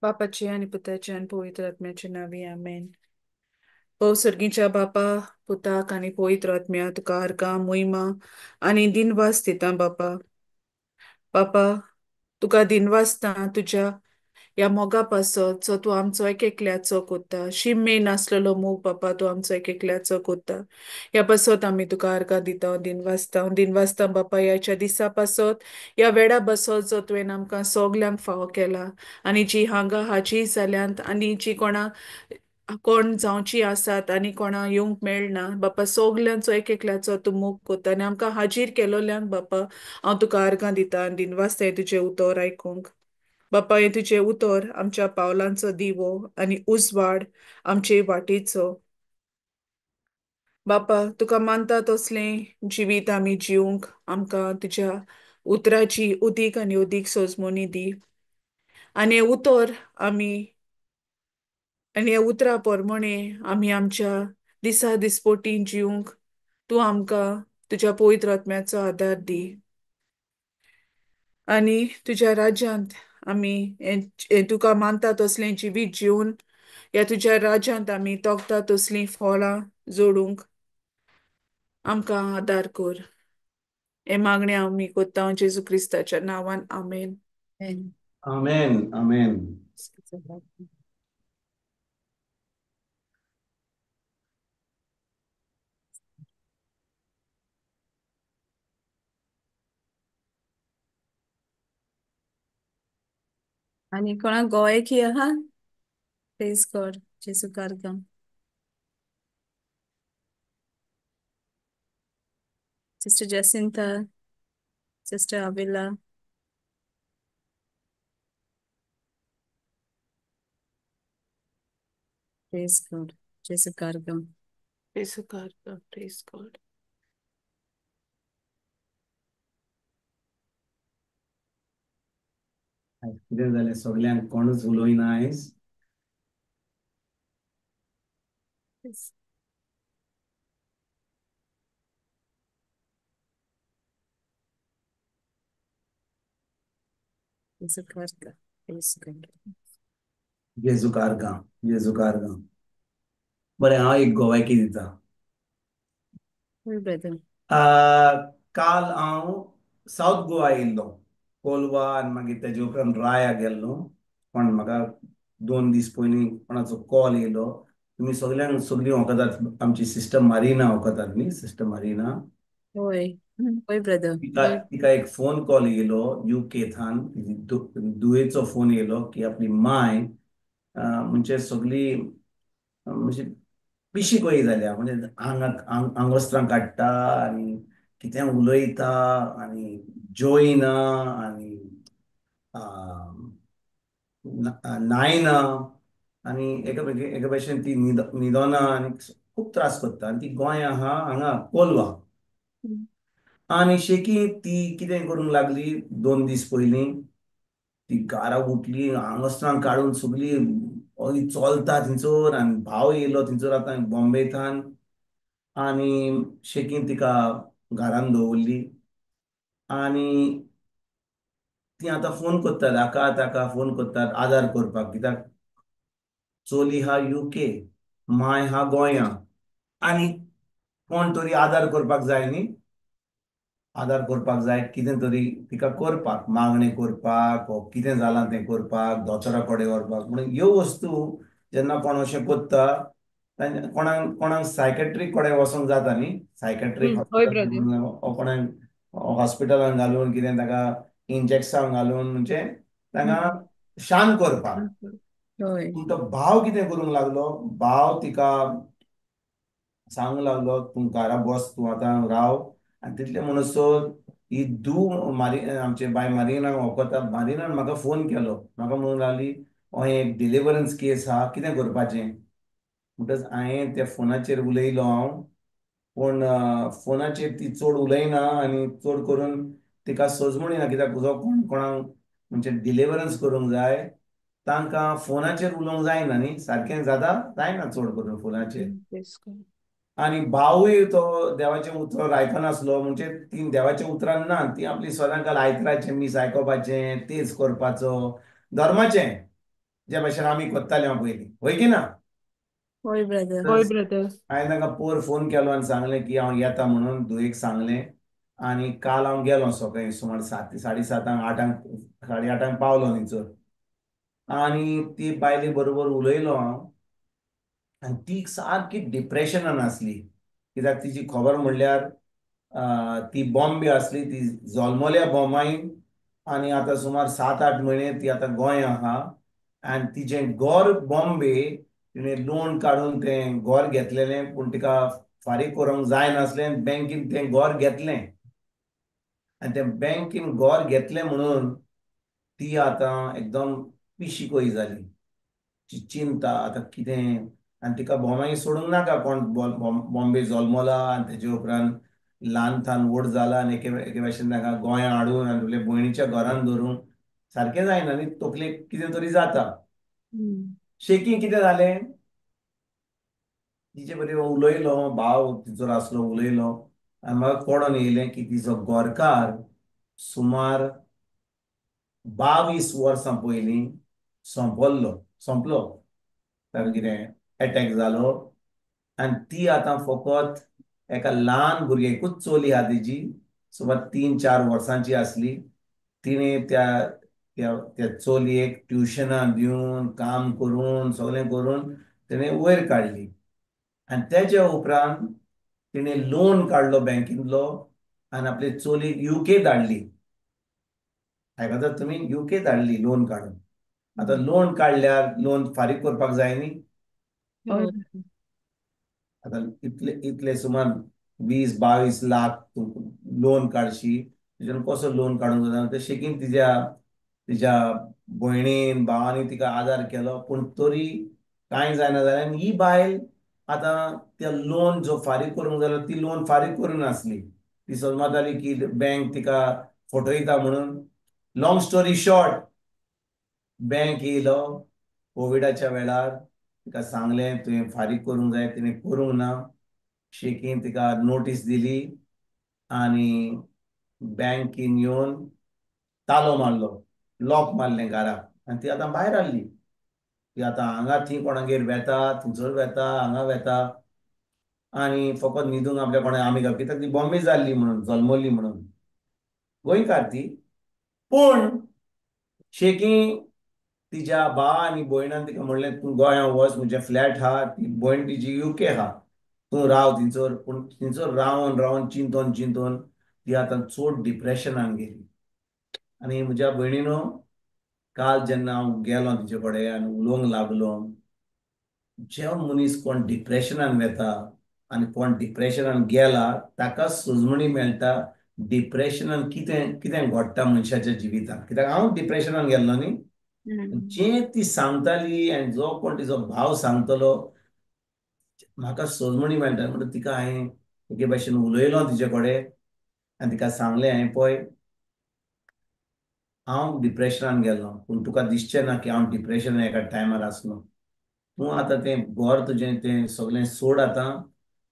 बापाचे आनी पुताचे आनी पवित्र आत्म्याचे नांवी आमेन. पो सर्गीच्या बापा, पुताक आनी पवित्र आत्म्या तुका आर्गां मोहिमा आनी दिनवास दिता बापा. बापा तुका दिनवासता तुज्या ह्या मोगा पासत जो तूं आमचो एक एकल्याचो कोत्ता, शिमे नासलेलो मोग बापा तूं आमचो एक एकल्याचो कोत्ता. ह्या पासत आमी तुका आर्गां दिता, दिनवासता. दिनवासता बापा ह्याच्या दिसा पासत, ह्या वेळा पासत जो तुवें आमकां सगल्यांक फावो केला आनी जी हांगा हाजीर जाल्यांत आनी जी कोणा कोण जावची आसात आनी कोणा येवंक मेळना बापा, सगल्यांचो एक एकल्याचो तूं मोग कोत्ता आनी आमकां हाजीर केलोल्यांक बापा हांव तुका आर्गां दिता आनी दिनवासता हें तुजें उतर आयकूंक. बापा हें तुजें उतर आमच्या पावलांचो दिवो आनी उजवाड आमचे वाटेचो. बापा तुका मानता तसलें जिवीत आमी जिवंक आमकां तुज्या उतराची उदीक आनी उदीक सोजमणी दी आनी हें उतर आमी आनी ह्या उतरा प्रमाणे आमी आमच्या दिसा दिसपोटी जिवंक तूं आमकां तुज्या पवित्र आत्म्याचो आदार दी आनी तुज्या राज्यांत आमी हें तुका मानता तसलें जिवीत जिवन ह्या तुज्या राज्यांत आमी तोखता तसलीं फळां जोडूंक आमकां आदार कर. हें मागणें आमी कोत्ता जेजू क्रिस्ताच्या नांवान, आमेन. आमेन. आमेन. आनी कोणाक गोवेकी आहा? प्रेज गॉड, जेजू कार्गां. Sister Jacinta, sister Avila. Praise God, जेजू कार्गां. जेजू कार्गां, प्रेज गॉड. कितें जालें सगल्यांक कोणूच उलोयना आयज? जेजू कार्गां, प्रेज गॉड. जेजू कार्गां, जेजू कार्गां. बरें, हांव एक गोवायकी दिता. हय ब्रदर. काल हांव सावथ गोवा येयल्लो, कोलवा आनी मागीर तेजे उपरांत राया गेल्लो. कोण म्हाका 2 दीस पयलीं कोणाचो कॉल येयलो, तुमी सगल्यांक सगळीं वखदात आमची सिस्टर मारिना वखदात न्ही, सिस्टर मारिना. हय हय ब्रदर. तिका एक फोन कॉल येयलो युके थान, दुयेचो फोन येयलो की आपली माय म्हणजे सगळी म्हणजे पिशी कशी जाल्या, म्हणजे आंगवस्त्रां काडटा आनी कितें उलयता आनी जोयना आनी न्हायना आनी एका भशेन ती न्हिदना आनी खूब त्रास करता. आनी ती गोंय आहा हांगा कोलवा. आनी शेकी ती कितें करूंक लागली 2 दीस पयलीं, ती घरा उठली, आंगवस्त्रां काडून सगळी चलता थंयसर आनी भाव येयलो थंयसर आतां बॉम्बेथान आनी शेकी तिका घरान दवरली. आनी ती आतां फोन करतात, हाका ताका फोन करतात आदार करपाक, कित्याक चोली हा युके, माय हा गोंया आनी कोण तरी आदार करपाक जाय न्ही, आदार करपाक जाय कितें तरी तिका करपाक, मागणें करपाक वो कितें जालां तें करपाक, दोतोरा कडेन व्हरपाक. म्हणून ह्यो वस्तू जेन्ना कोण अशें करता कोणाक कोणाक सायकेट्रीक कडेन वचोंक जाता न्ही, सायकेट्रीक हॉस्पिटल कोणाक हॉस्पिटलान घालून कितें ताका इंजेक्शन घालून म्हणजे ताका शांत करपाक. पूण तो भाव कितें करूंक लागलो, भाव तिका सांगूंक लागलो तूं घरा बस, तूं आतां राव. आनी तितले म्हणसर ही धूव मारी आमचे बाय मारिनाक वखता, मारिनान म्हाका फोन केलो, म्हाका म्हणूंक लागली हो एक डिलिवरन्स केस आहा, कितें करपाचें. म्हणटच हांवें त्या फोनाचेर उलयलो हांव, पूण फोनाचेर ती चड उलयना आनी चड करून तिका सजमणी ना, कित्याक जो कोण कोणाक म्हणजे डिलिवरन्स करूंक जाय तांकां फोनाचेर उलोवंक जायना न्ही, सारकें जाता जायना चड करून फोनाचेर. आनी भावूय तो देवाचें उतर आयकनासलो, म्हणजे ती देवाच्या उतरान ना, ती आपली सदां काल आयतराचें मीस आयकोपाचें, तेज करपाचो, धर्माचें. जे भाशेन आमी कोत्ताले हांव पयलीं, वय की ना? हय ब्रदर. हय ब्रदर. हांवें तांकां पोर फोन केलो आनी सांगलें की हांव येता म्हणून, धुवेक सांगलें. आनी काल हांव गेलो सकाळीं सुमार 7, 7:30, 8, 8:30 पावलो थंयसर. आनी ती बायले बरोबर उलयलो हांव आनी ती सारकी डिप्रेशनान आसली. कित्याक तिची खबर म्हणल्यार ती बॉम्बे आसली, ती जल्मल्या बॉम्बाईन आनी आतां सुमार 7-8 म्हयने ती आतां गोंय आहा. आनी तिचें घर बॉम्बे, तिणें लोन काडून तें घर घेतलेलें, पूण तिका फारीक करूंक जायनासलें, बँकीन तें घर घेतलें. आनी तें बँकीन घर घेतलें म्हणून ती आतां एकदम पिशी कोय जाली. ती चिंता आतां कितें, आनी तिका बॉम्बे सोडूंक नाका कोण, बॉम्बे जल्मला आनी तेजे उपरांत ल्हान थान व्हड जाला आनी एके भाशेन ताका गोंया हाडून आनी आपल्या भयणीच्या घरान धरून सारकें जायना न्ही, तकलेक कितें तरी जाता. शेकी कितें जालें, तिचे बरोबर उलयलो, भाव तिचो आसलो, उलयलो आनी म्हाका कळोन येयलें की तिचो घरकार सुमार 22 वर्सां पयलीं सोंपलो, ताका कितें एटॅक जालो. आनी ती आतां फकत एका ल्हान भुरग्याकूच चली आहा तिजी, सुमार 3-4 वर्सांची आसली. तिणें त्या त्या चलयेक ट्युशनां दिवन, काम करून, सगळें करून तिणें वयर काडली. आनी तेच्या उपरांत तिणें लोन काडलो बँकेंतलो आनी आपले चलयेक युके धाडली. आयकतात तुमी? युके धाडली लोन काडून. आतां लोन काडल्यार लोन फारीक करपाक जाय न्ही. आतां इतले सुमार 20-22 लाख तूं लोन काडशी, तुज्यान कसो लोन काडूंक जाता? ते शेकीन तिज्या तिज्या भयणीन भावांनी तिका आदार केलो, पूण तरी कांय जायना जालें. आनी ही बायल आतां त्या लोन जो फारीक करूंक जालो ती लोन फारीक करूंक नासली. ती समजताली की बँक तिका फटयता म्हणून. लॉंग स्टोरी शॉर्ट, बँक येयलो कोविडाच्या वेळार, तिका सांगलें तुवें फारीक करूंक जाय, तिणें करूंक ना. शेकीन तिका नोटीस दिली आनी बँकेन येवन तालो मारलो, लॉक मारलें घराक आनी ती आतां भायर हाडली. ती आतां हांगा थंय कोणागेर वेता, थंयसर वेता, हांगा वेता आनी फकत न्हिदूंक आपल्या कोणा आमी कित्याक ती बॉम्बे जाल्ली म्हणून, जल्मल्ली म्हणून, गोंयकार ती. पूण शेकी तिज्या बा आनी भयणान तिका म्हणलें तूं गोंया वच, म्हजें फ्लॅट आहा, ती भयण तिजी युके आहा, तूं राव थंयसर. पूण थंयसर रावन रावन चिंतोन चिंतोन ती आतां चड डिप्रेशनान गेली. आनी म्हज्या भयणीनो, काल जेन्ना हांव गेलो तिचे कडेन आनी उलोवंक लागलो, जे मनीस कोण डिप्रेशनान वेता आनी कोण डिप्रेशनान गेला ताका सुजमणी मेळटा डिप्रेशनान कितें कितें घडटा मनशाच्या जिवितांत. कित्याक हांव डिप्रेशनान गेल्लो न्ही. जें ती सांगताली आनी जो कोण तिचो भाव सांगतलो म्हाका सोजमणी मेळटा. म्हणून तिका हांवें एके भाशेन उलयलो तिचे कडेन आनी तिका सांगलें, हांवें पळय हांव डिप्रेशनान गेल्लो, पूण तुका दिसचें ना की हांव डिप्रेशनान एका टायमार आसलो. तूं आतां तें घर तुजें तें सगळें सोड आतां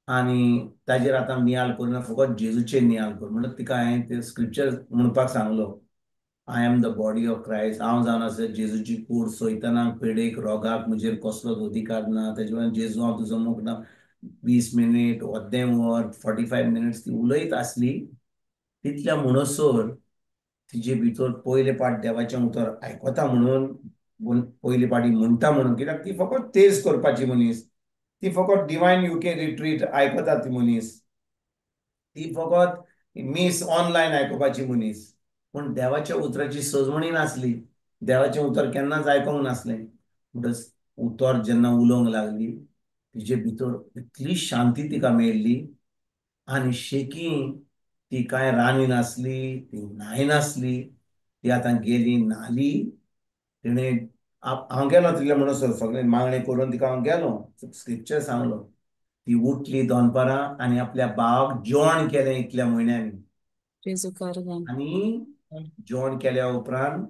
आनी ताजेर आतां नियाळ करुना, फकत जेजूचेर नियाळ कर. म्हणून तिका हांवें तें स्क्रिप्चर म्हणपाक सांगलो, I am the body of Christ. हांव जावन आसा जेजूची कूड, सैतानाक, पेडेक, रोगाक म्हजेर कसलोच अधिकार ना. तेजे वयल्यान जेजू हांव तुजो मोग ना. 20 मिनीट, अर्दें वर, 45 मिनिट्स ती उलयत आसली. तितल्या म्हणसर तिजे भितर पयले पाट देवाचें उतर आयकता म्हणून, पयले पाटी म्हणटा म्हणून, कित्याक ती फकत तेज करपाची मनीस, ती फकत डिवायन युके रिट्रीट आयकता ती मनीस, ती फकत मीस ऑनलायन आयकुपाची मनीस. पूण देवाच्या उतराची सजमणी नासली, देवाचें उतर केन्नाच आयकूंक नासलें. म्हणटच उतर जेन्ना उलोवंक लागली तिजे भितर इतली शांती तिका मेळ्ळी. आनी शेकी ती कांय रांदी नासली, ती न्हाय नासली, ती आतां गेली न्हाली. तिणें हांव गेलो तितलें म्हणून सगळें मागणें करून तिका हांव गेलो, स्क्रिप्चर सांगलो. ती उठली दनपारां आनी आपल्या भावाक जेवण केलें इतल्या म्हयन्यांनी. आनी जेवण केल्या उपरांत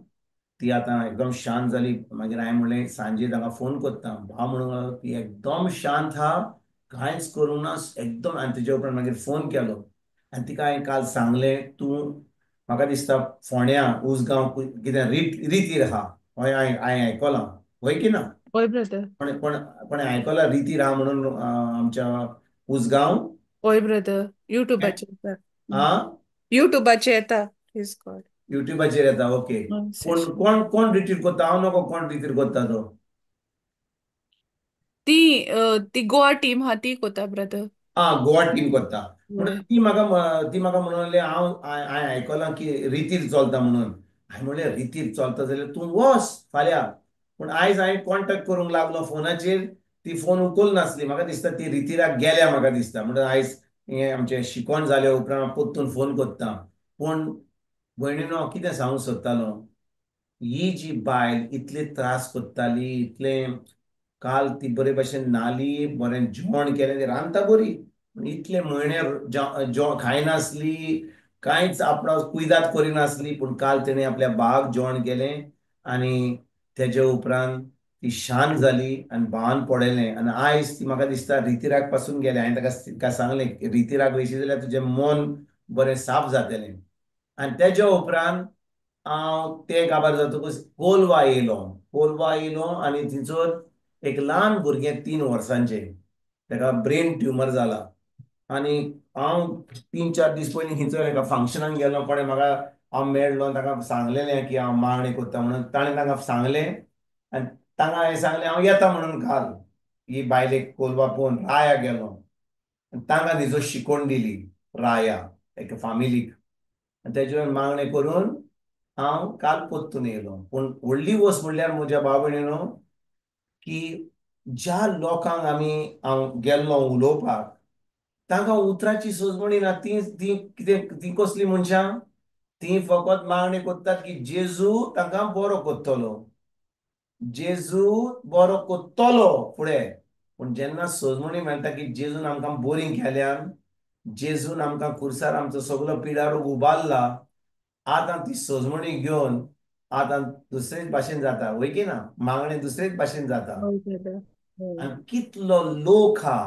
ती आतां एकदम शांत जाली. मागीर हांवें म्हणलें सांजे ताका फोन करता. भाव म्हणूंक लागलो ती एकदम शांत आहा, कांयच करूंक ना एकदम. आनी तेजे उपरांत मागीर फोन केलो आनी तिका हांवें काल सांगलें, तूं म्हाका दिसता फोंड्या उसगांव कितें रितीर आहा, हय हांवें आयकलां, वय की ना? हय ब्रदर. कोण कोण कोणें आयकलां रितीर आहा म्हणून आमच्या उसगांव? हय ब्रदर, युट्यूबाचेर येता. आ युट्यूबाचेर येता. प्रेज गॉड. युट्यूबाचेर येता, ओके. कोण कोण कोण रितीर करता? हांव नको कोण रितीर करता तो. ती ती गोवा टीम हा ती कोता ब्रदर. आं, गोवा टीम करता म्हणून हय. ती म्हाका म्हणून लागली, हांव हांवें आयकलां की रितीर चलता म्हणून. हांवें म्हणलें रितीर चलता जाल्यार तूं वच फाल्यां. पूण आयज हांवें कॉन्टेक्ट करूंक लागलो फोनाचेर, ती फोन उखल नासली. म्हाका दिसता ती रितीराक गेल्या म्हाका दिसता. म्हणून आयज हें आमचें शिकोण जाले उपरांत परतून फोन करता. पूण भयणीनो हांव कितें सांगूंक सोदतालो, ही जी बायल इतले त्रास करताली, इतलें काल ती बरे भशेन न्हाली, बरें जेवण केलें, ती रांदता बरी, पूण इतले म्हयने खायनासली, कांयच आपणा कुयदाद करिनासली. पूण काल तिणें आपल्या भावाक जेवण केलें आनी तेजे उपरांत ती शांत जाली आनी भावान पळयलें. आनी आयज ती म्हाका दिसता रितिराक पासून गेलें. हांवें ताका सांगलें रितिराक वयशी जाल्यार तुजें मन बरें साफ जातलें. आनी तेज्या उपरांत हांव तें काबार जातकूच कोलवा येयलो. कोलवा येयलो आनी थंयसर एक ल्हान भुरगें 3 वर्सांचें, ताका ब्रेन ट्युमर जाला. आनी हांव 3-4 दीस पयलीं थंयसर एका फंक्शनाक गेलो, कोणें म्हाका हांव मेळ्ळो, ताका सांगलेलें की हांव मागणें करता म्हणून. ताणें तांकां सांगलें आनी तांकां हांवें सांगलें हांव येता म्हणून. काल ही बायलेक कोलवा पळोवन राया गेलो आनी तांकां तिचो शिकोवण दिली राया एका फामिलीक. आनी तेजेर मागणें करून हांव काल परतून येयलो. पूण व्हडली वस्त म्हणल्यार म्हज्या भाव भयणीनो की ज्या लोकांक आमी हांव गेल्लो उलोवपाक तांकां उतराची सोजमणी ना. ती ती कितें, ती कसली मनशां, ती फकत मागणी करतात की जेजू तांकां बरो करतलो, जेजू बरो करतलो फुडें. पूण जेन्ना सोजमणी मेळटा की जेजून आमकां बरी केल्यान, जेजून आमकां खुर्सार आमचो सगलो पिडारोग उबारला, आतां ती सोजमणी घेवन आतां दुसरेच भाशेन जाता, वय की ना? मागणें दुसरेच भाशेन जाता. आनी कितलो लोक हा,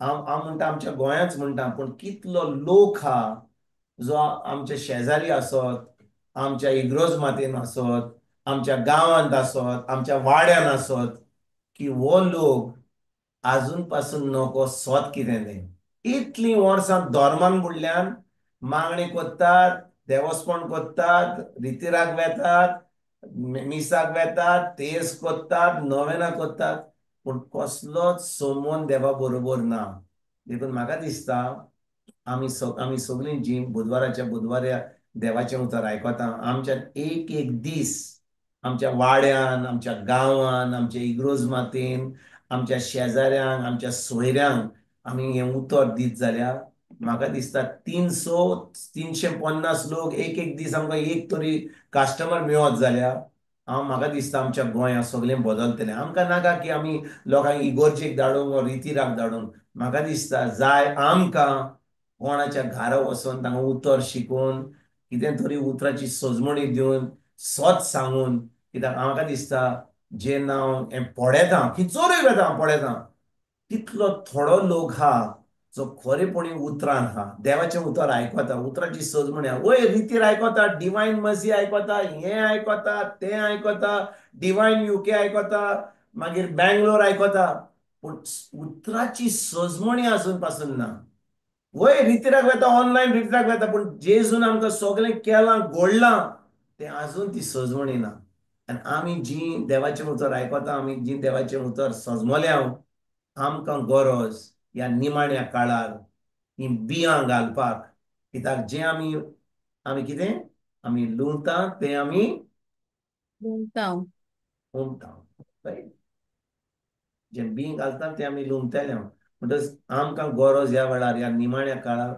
हांव म्हणटा आमच्या गोंयांच म्हणटा, पूण कितलो लोक हा जो आमच्या शेजारी आसत, आमच्या इग्रोज मातेन आसत, आमच्या गांवांत आसत, आमच्या वाड्यान आसत, की हो लोक आजून पासून नको सोत कितें तें. इतलीं वर्सां धर्मान बुडल्यान मागणी करतात, देवस्पण करतात, रितिराक वेतात, मिसाक वेतात, तेज करतात, नवेनां करतात, पूण कसलोच सोमोन देवा बरोबर ना. देखून म्हाका दिसता आमी सगळीं जीं बुधवाराच्या बुधवारा देवाचें उतर आयकता, आमच्या एक एक दीस आमच्या वाड्यान, आमच्या गांवान, आमच्या इग्रोज मातेन, आमच्या शेजाऱ्यांक, आमच्या सोयऱ्यांक आमी हें उतर दीत जाल्यार म्हाका दिसता 350 लोक एक एक दीस आमकां एक तरी कस्टमर मेळत जाल्यार हांव म्हाका दिसता आमच्या गोंयांत सगळें बदलतलें. आमकां नाका की आमी लोकांक इगोर्जेक धाडूंक वा रितीराक धाडूंक. म्हाका दिसता जाय आमकां कोणाच्या घरा वचोन तांकां उतर शिकोवन, कितें तरी उतराची सजमणी दिवन, सत सांगून. कित्याक म्हाका दिसता जेन्ना हांव हें पळयतां, खंयचोरूय वेता हांव पळयतां, तितलो थोडो लोक आहा जो खरेपणी उतरान आहा, देवाचें उतर आयकता, उतराची सजमणी आहा. वय रितीर आयकता, डिवायन मर्सी आयकता, हें आयकता, तें आयकता, डिवायन युके आयकता, मागीर बेंगलोर आयकता, पूण उतराची सजमणी आजून पासून ना. वय रितीराक वेता, ऑनलायन रितीराक वेता, पूण जेजून आमकां सगळें केलां, घडलां, तें आजून ती सजमणी ना. आनी आमी जीं देवाचें उतर आयकता, आमी जीं देवाचें उतर सजमल्या, आमकां गरज ह्या निमाण्या काळार हीं बियां घालपाक. कित्याक जें आमी कितें आमी लुंवता तें आमी लुंवता, हुमता, रायट? जें बीं घालता तें आमी लुंवतले. म्हणटच आमकां गरज ह्या वेळार, ह्या निमाण्या काळार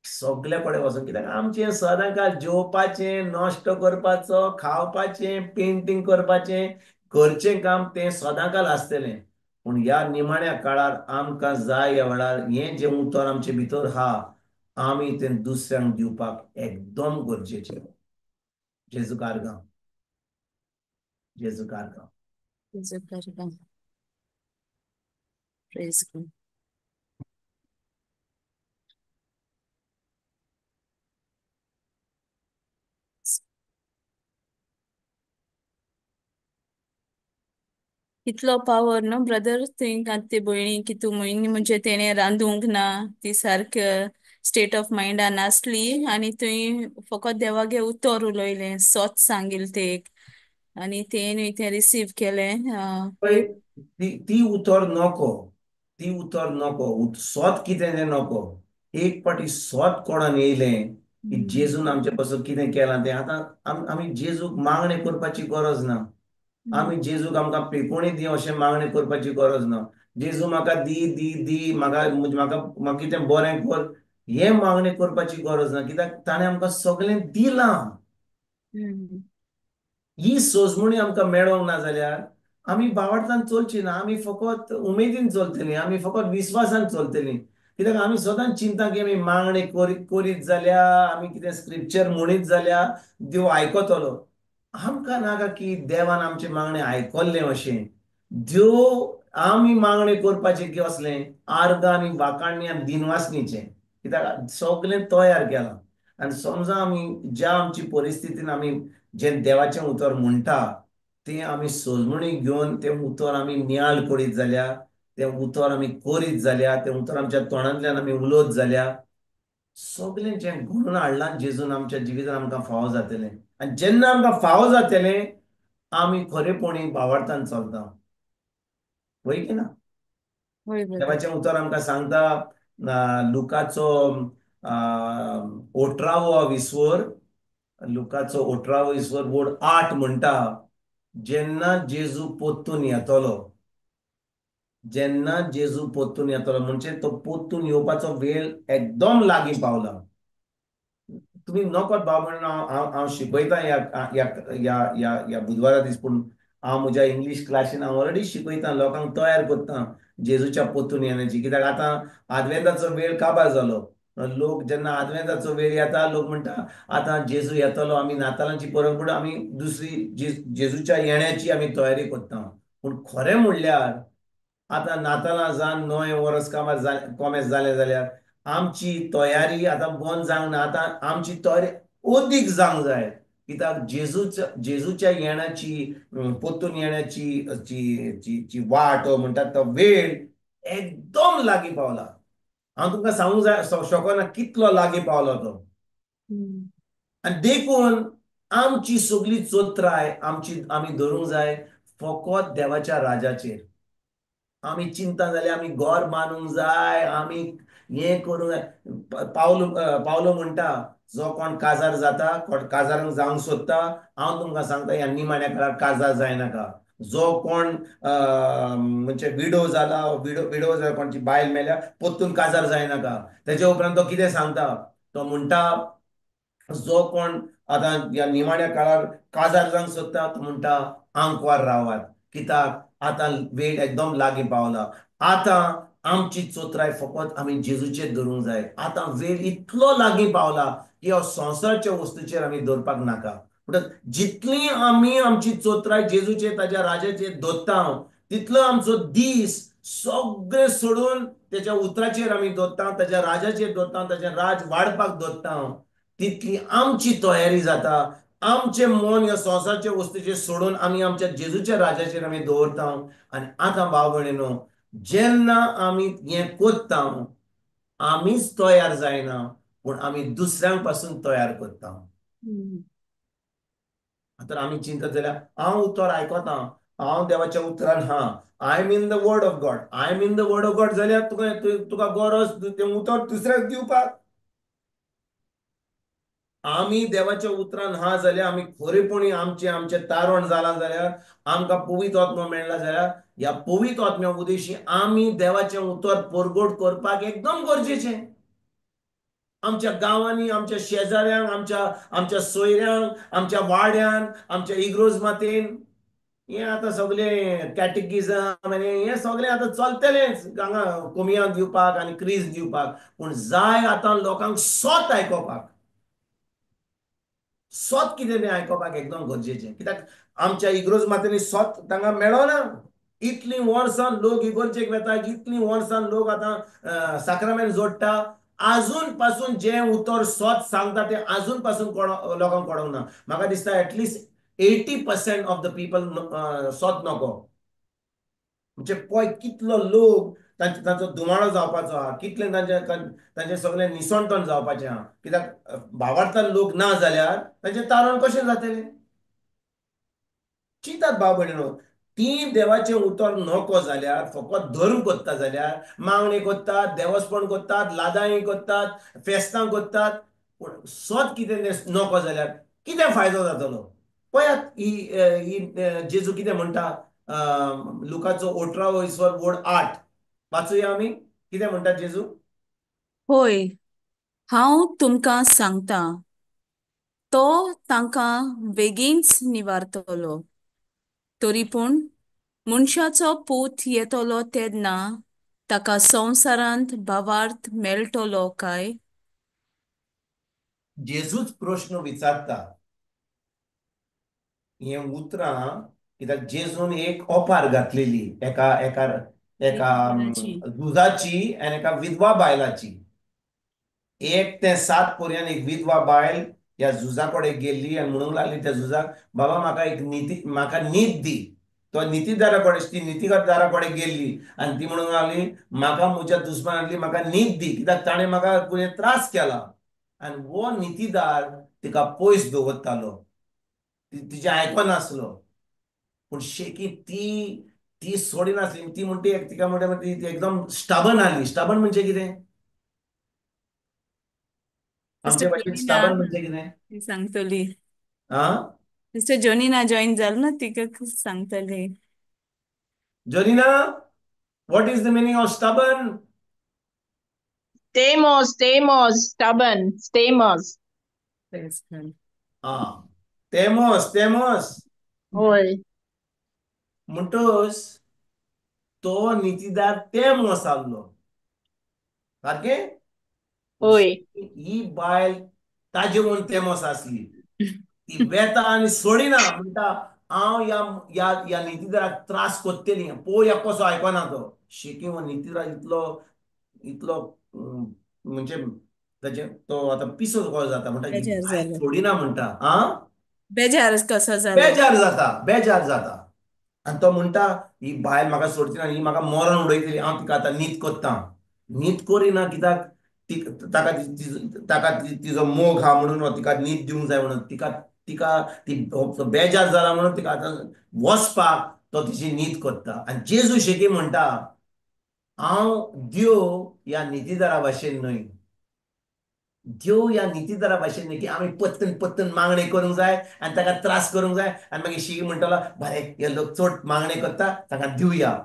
सगल्या कडेन वचून, कित्याक आमचें सदांकाळ जेवपाचें, नश्ट करपाचो, खावपाचें, पेंटींग करपाचें, घरचें काम तें सदांकाळ आसतलें. पूण ह्या निमाण्या काळार आमकां जाय ह्या वेळार हें जें उतर आमचे भितर आहा, आमी तें दुसऱ्यांक दिवपाक एकदम गरजेचें. जेजू कारगांव, जेजू कारगांव, जेजू कारगांव. Praise God. कितलो पावर न्हू ब्रदर थंय आत्ते भयणी की तूं म्हयनी म्हणजे तेणें रांदूंक ना, ती सारकें स्टेट ऑफ मायंडान नासली आनी थंय फकत देवागे उतर उलयलें, सोत सांगिल ते एक आनी तेणें तें रिसीव केलें. पळय ती उतर नको, ती उतर नको, सोत कितें तें नको. एक पाटी सोत कोणाक येयलें की जेजून आमचे पासून कितें केलां तें आतां आमी जेजूक मागणें करपाची गरज ना. आमी जेजूक आमकां पेकोणी दी अशें मागणें करपाची गरज ना. जेजू म्हाका दी दी दी, म्हाका म्हाका म्हाका कितें बरें कर हें मागणें करपाची गरज ना, कित्याक ताणें आमकां सगळें दिलां. ही सोजमणी आमकां मेळोंक ना जाल्यार आमी बावडतान चलची ना, आमी फकत उमेदीन चलतलीं, आमी फकत विस्वासान चलतलीं. कित्याक आमी सदांच चिंता की आमी मागणें करीत जाल्यार, आमी कितें स्क्रिप्चर म्हणीत जाल्यार देव आयकतलो. आमकां नाका की देवान आमचें मागणें आयकल्लें अशें. देव आमी मागणें करपाचें की असलें आर्गां आनी वाखाणणी आनी दिनवासणीचें, कित्याक सगळें तयार केलां. आनी समजा आमी ज्या आमची परिस्थितीन आमी जें देवाचें उतर म्हणटा तें आमी सोजमणी घेवन तें उतर आमी नियाळ करीत जाल्यार, तें उतर आमी करीत जाल्यार, तें उतर आमच्या तोंडांतल्यान आमी उलोत जाल्यार सगळें जें घडून हाडलां जेजून आमच्या जिवितान आमकां फावो जातलें. आनी जेन्ना आमकां फावो जातलें आमी खरेपणी भावार्थान चलता, वय की ना? देवाचें उतर आमकां सांगता लुकाचो ओठरावो विस्वर, लुकाचो ओठरावो विस्वर बोर्ड 8 म्हणटा, जेन्ना जेजू पोत्तून येतलो, जेन्ना जेजू पोत्तून येतलो म्हणजे तो पोत्तून येवपाचो वेळ एकदम लागीं पावला. तुमी नकत भाव म्हणून हांव हांव शिकयतां ह्या ह्या ह्या ह्या बुधवारा दीस, पूण हांव म्हज्या इंग्लीश क्लासीन हांव ऑलरेडी शिकयतां, लोकांक तयार करतां जेजूच्या पोत्तून येण्याची. कित्याक आतां आदवेंताचो वेळ काबार जालो. लोक जेन्ना आदवेंताचो वेळ येता लोक म्हणटा आतां जेजू येतलो, आमी नातालांची परब, पूण आमी दुसरी जेजूच्या येण्याची आमी तयारी करता. पूण खरें म्हणल्यार आतां नातालां जावन नवें वर्स कामार कोमेस जालें जाल्यार आमची तयारी आतां बंद जावंक ना, आतां आमची तयारी अदीक जावंक जाय. कित्याक जेजूच्या येण्याची पोत्तून येण्याची जी वाट म्हणटात तो वेळ एकदम लागीं पावला. हांव तुमकां सांगूंक जाय शकना कितलो लागीं पावलो तो. आनी देखून आमची सगळी चोत्राय आमची आमी धरूंक जाय फकत देवाच्या राजाचेर. आमी चिंता जाल्यार आमी घर बांदूंक जाय, आमी हें करूंक जाय. पावलो म्हणटा जो कोण काजार जाता, कोण काजारांक जावंक सोदता, हांव तुमकां सांगता ह्या निमाण्या काळार काजार जायनाका. जो कोण म्हणजे विडो जाला, विडो जाला, कोणाची बायल मेल्या, पोत्तून काजार जायनाका. तेच्या उपरांत तो कितें सांगता, तो म्हणटा जो कोण आतां ह्या निमाण्या काळार काजार जावंक सोदता तो म्हणटा आंकवार रावात, कित्याक आतां वेळ एकदम लागीं पावला. आतां आमची चोत्राय फकत आमी जेजूचेर धरूंक जाय. आतां वेळ इतलो लागीं पावला की ह्या संवसाराच्या वस्तूचेर आमी दवरपाक नाका. म्हणटच जितली आमी आमची चोत्राय जेजूचेर ताच्या राजाचेर दवरता तितलो आमचो दीस सगळें सोडून तेच्या उतराचेर आमी दवरता, ताच्या राजाचेर दवरता, ताचें राज वाडपाक दवरता, तितली आमची तयारी जाता. आमचें मन ह्या संवसाराच्या वस्तूचेर सोडून आमी आमच्या जेजूच्या राजाचेर आमी दवरता. आनी आतां भाव भयणीनो, जेन्ना आमी हें करता आमीच तयार जायना, पूण आमी दुसऱ्यांक पासून तयार करता. आतां आमी चिंतत जाल्यार हांव उतर आयकता, हांव देवाच्या उतरान हा, I am in the word of God, I am in the word of God जाल्यार तुका तुका गरज तें उतर दुसऱ्याक दिवपाक. आमी देवाच्या उतरान हा जाल्यार आमी खरेपणी आमचें आमचें तारण जालां जाल्यार, आमकां पवित्र आत्मो मेळ्ळा जाल्यार ह्या पवित्र आत्म्या उदेशी आमी देवाचें उतर परगट करपाक एकदम गरजेचें. आमच्या गांवांनी, आमच्या शेजाऱ्यांक, आमच्या आमच्या सोयऱ्यांक, आमच्या वाड्यान, आमच्या इग्रोज मातेन हें आतां सगळें कॅटेकिजम आनी हें सगळें आतां चलतलेंच हांगा कोमियांक दिवपाक आनी क्रीज दिवपाक. पूण जाय आतां लोकांक सोत आयकोपाक, सोत कितें तें आयकोपाक एकदम गरजेचें. कित्याक आमच्या इग्रोज मातेनी सोत तांकां मेळना. इतलीं वर्सां लोक इगोर्जेक वेता, इतलीं वर्सां लोक आतां साक्रामेंत जोडटा, आजून पासून जें उतर सोत सांगता तें आजून पासून लोकांक कळोंक ना. म्हाका दिसता at least 80% of the people सोत नको. म्हणजे पळय कितलो लोक तांचो धुमाळो जावपाचो आहा, कितले तांचे सगळें निसणटण जावपाचें आहा. कित्याक भावार्थान लोक ना जाल्यार तांचें तारण कशें जातलें? चिंतात भाव भयणीनो, ती देवाचें उतर नको जाल्यार फकत धर्म करता जाल्यार मागणी करतात, देवस्पण करतात, लादाई करतात, फेस्तां करतात, पूण सत कितें नको जाल्यार कितें फायदो जातलो? पळयात ही जेजू कितें म्हणटा, लुकाचो 18:8 वाचुया आमी, कितें म्हणटा जेजू? होय, हांव तुमकां सांगता, तो तांकां बेगीनच निवारतलो. तरी पूण मनशाचो पूत येतलो तेन्ना ताका संवसारांत भावार्थ मेळटलो काय? जेजूच प्रश्न विचारता. हें उतरां कित्याक जेजून एक ओपार घातलेली एका एका एका झुजाची आनी एका विधवा बायलाची. 1 ते 7 पर्यंत एक विधवा बायल ह्या झुजा कडेन गेल्ली आनी म्हणूंक लागली त्या झुजाक, बाबा म्हाका एक निती, म्हाका नीत दी. तो नितीदारा कडेन, ती नितीदारा कडेन गेल्ली आनी ती म्हणूंक लागली म्हाका म्हज्या दुस्मानांतली म्हाका नीत दी, कित्याक ताणें म्हाका कोणें त्रास केला. आनी हो नितीदार तिका पयस दवरतालो, तिचें आयकनासलो. पूण शेकी ती ती सोडिनासली. ती म्हणटी तिका म्हणटा ती एकदम स्टाबन आसली. स्टाबन म्हणजे कितें? आमचे भाशेन स्टाबन म्हणजे कितें सांगतली? मिस्टर जोनिना जॉईन जाल ना, तिका सांगतली. Jonina, what is the meaning of stubborn? Stamos, stamos, stubborn, stamos. तेमोस, तेमोस. होय. म्हणटच तो नितीदार तेमोस आसलो, सारकें? होय. ही बायल ताजे म्हूण तेमोस आसली. ती वेता आनी सोडिना, म्हणटा हांव ह्या ह्या ह्या नितीदाराक त्रास करतली, पळोवया कसो आयकना तो. शेकी हो नितीदार इतलो इतलो म्हणजे ताचे तो आतां पिसो कसो जाता, म्हणटा सोडिना म्हणटा. आं, बेजार कसो जालो, बेजार जाता, बेजार जाता. आनी तो म्हणटा ही बायल म्हाका सोडची ना, ही म्हाका मरण उडयतली, हांव तिका आतां नीत करता. नीत करिना कित्याक ताका ताका तिजो मोग आहा म्हणून तिका नीत दिवंक जाय म्हणून, तिका तिका ती बेजार जाला म्हणून तिका आतां वचपाक तो तिची नीत करता. आनी जेजू शेकी म्हणटा हांव देव ह्या नितीदारा भाशेन न्हय, देव ह्या नितीदारा भाशेन न्हय की आमी पत्तन पत्तन मागणें करूंक जाय आनी ताका त्रास करूंक जाय आनी मागीर शी म्हणटलो बरें हे लोक चड मागणें करता ताका दिवया.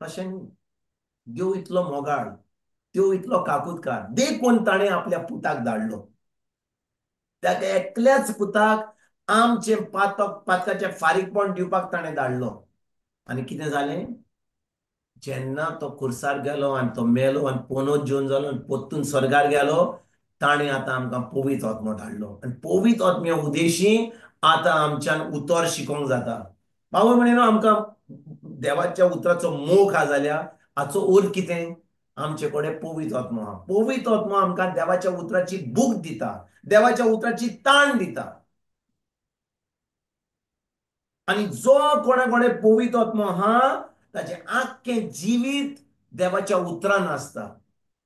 तशें न्हय. देव इतलो मोगाळ, देव इतलो काकुतकार, देखून ताणें आपल्या पुताक धाडलो. ताका एकल्याच पुताक आमचें पातक पातकाचें फारीकपण दिवपाक ताणें धाडलो. आनी कितें जालें? जेन्ना तो खुर्सार गेलो आनी तो मेलो आनी पोनोत जेवन जालो आनी पोत्तून स्वर्गार गेलो, ताणें आतां आमकां पवित्र आत्मो धाडलो. आनी पवित्र आत्म्या उदेशी आतां आमच्यान उतर शिकोंक जाता. बाबा म्हणिना आमकां देवाच्या उतराचो मोग आहा जाल्यार हाचो अर्थ कितें? आमचे कडेन पवित्र आत्मो आहा. पवित्र आत्मो आमकां देवाच्या उतराची भूक दिता, देवाच्या उतराची ताण दिता. आनी जो कोणा कडेन पवित्र आत्मो आहा ताचें आख्खें जिवीत देवाच्या उतरान आसता,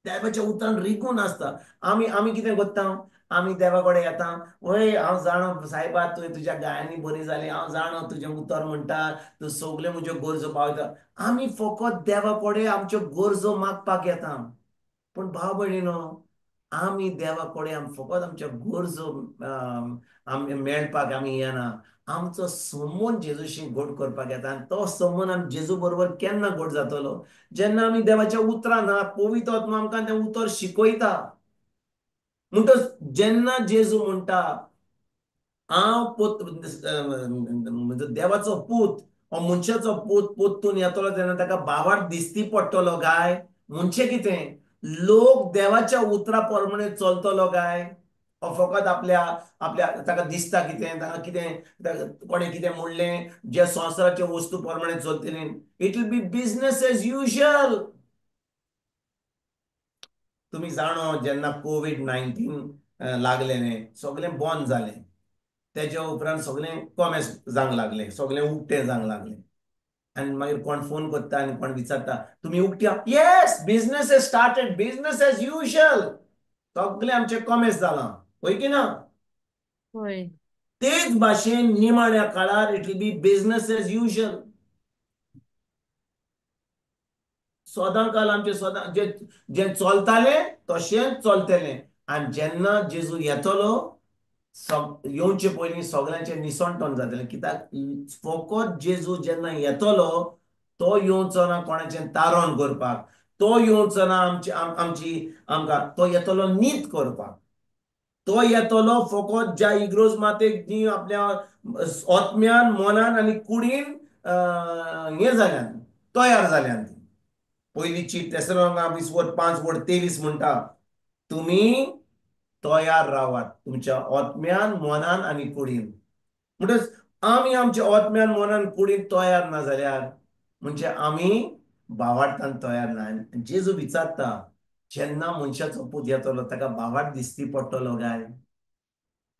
देवाच्या उतरान रिगून आसता. आमी आमी कितें करता? आमी देवा कडेन येता, वय हांव जाणो सायबा तुवें तुज्या गायांनी बरी जाली, हांव जाणो तुजें उतर म्हणटा, तूं सगल्यो म्हज्यो गरजो पावयता. आमी फकत देवा कडेन आमच्यो गरजो मागपाक येता. पूण भाव भयणीनो, आमी देवा कडेन फकत आमच्यो गरजो आमी मेळपाक आमी येना. आमचो संबंद जेजूशी गोड करपाक येता. आनी तो संबंद आमी जेजू बरोबर केन्ना गोड जातलो? जेन्ना आमी देवाच्या उतरान पवित्र आत्मो आमकां तें उतर शिकयता. म्हणटच जेन्ना जेजू म्हणटा हांव पोत देवाचो पूत, हो मनशाचो पूत पोत्तून येतलो तेन्ना ताका भावार्थ दिसती पडटलो काय? म्हणजे कितें? लोक देवाच्या उतरा प्रमाणे चलतलो काय? हो फकत आपल्या आपल्या ताका दिसता कितें, ताका कितें कोणें कितें म्हणलें, जे संवसाराच्या वस्तू प्रमाणे चलतली. It will be business as usual. तुमी जाणो जेन्ना कोवीड-19 लागलें न्ही, सगळें बंद जालें. तेज्या उपरांत सगळें कॉमेस जावंक लागलें, सगळें उक्तें जावंक लागलें. आनी मागीर कोण फोन करता आनी कोण विचारता तुमी उक्त्या, yes business has started, business as usual, सगळें आमचें कॉमेस जालां, वय की ना? वय. तेच भाशेन निमाण्या काळार it will be business as usual. सदां काल आमचें सदां जे जें चलतालें तशेंच चलतलें. आनी जेन्ना जेजू येतलो येवचे पयलीं सगळ्यांचें निसणटण जातलें. कित्याक फकत जेजू जेन्ना येतलो तो येवचो ना कोणाचें तारण करपाक, तो येवचो ना आमची आमची आमकां, तो येतलो नीत करपाक. तो येतलो फकत ज्या इग्रोज मातेक जी आपल्या आत्म्यान मनान आनी कुडीन हें जाल्यान तयार जाल्यान. पयली चीट तेसरो 20 वर 5 वर 23 म्हणटा तुमी तयार रावात तुमच्या आत्म्यान मनान आनी कुडीन. म्हणटच आमी आमच्या आत्म्यान मनान कुडीन तयार ना जाल्यार म्हणजे आमी भावार्थान तयार ना. जेजू विचारता जेन्ना मनशाचो पूत येतलो ताका भावार्थ दिसती पडटलो काय?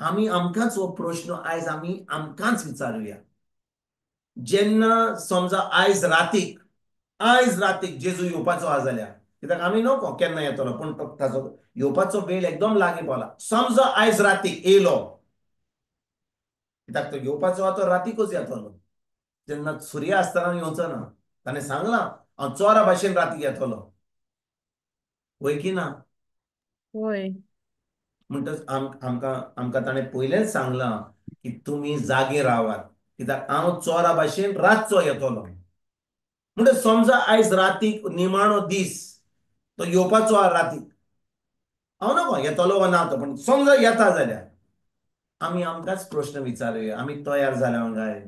आमी आमकांच हो प्रश्न आयज आमी आमकांच विचारुया. जेन्ना समजा आयज रातीक, आयज रातीक जेजू येवपाचो आहा जाल्यार, कित्याक आमी न्हू केन्ना येतलो, पूण ताचो येवपाचो वेळ एकदम लागीं पावला. समजा आयज रातीक येयलो, कित्याक तो येवपाचो आहा तो रातीकूच येतलो, जेन्ना सुर्या आसतना येवचो ना. ताणें सांगलां हांव चोरा भाशेन रातीक येतलो, वय की ना? वय. म्हणटच आमकां आमकां ताणें पयलेंच सांगलां की तुमी जागे रावात, कित्याक हांव चोरा भाशेन रातचो येतलो. म्हणटच समजा आयज रातीक निमाणो दीस तो येवपाचो आहा रातीक, हांव नको येतलो वा ना तो, पण समजा येता जाल्यार आमी आमकांच प्रश्न विचारुया, आमी तयार जाल्या काय?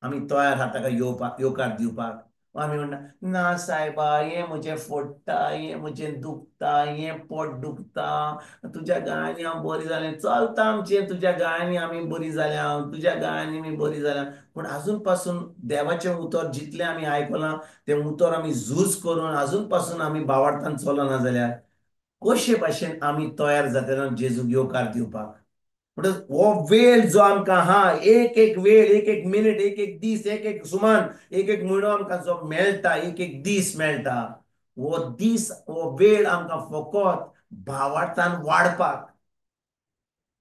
आमी तयार आहा ताका येवपाक, येवकार दिवपाक? आमी म्हणटा ना सायबा हें म्हजें फोडटा, हें म्हजें दुखता, हें पोट दुखता, तुज्या गायांनी हांव बरी जालें, चलता आमचें, तुज्या गायांनी आमी बरी जाल्या, तुज्या गायांनी आमी बरी जाल्या. पूण आजून पासून देवाचें उतर जितलें आमी आयकलां तें उतर आमी झूज करून आजून पासून आमी भावार्थान चलना जाल्यार कशे भाशेन आमी तयार जातले जेजूक येवकार दिवपाक? म्हणटच हो वेळ जो आमकां आहा, एक एक वेळ, एक एक मिनीट, एक एक दीस, एक एक सुमान, एक एक म्हयनो आमकां जो मेळटा, एक एक दीस मेळटा, हो दीस हो वेळ आमकां फकत भावार्थान वाडपाक.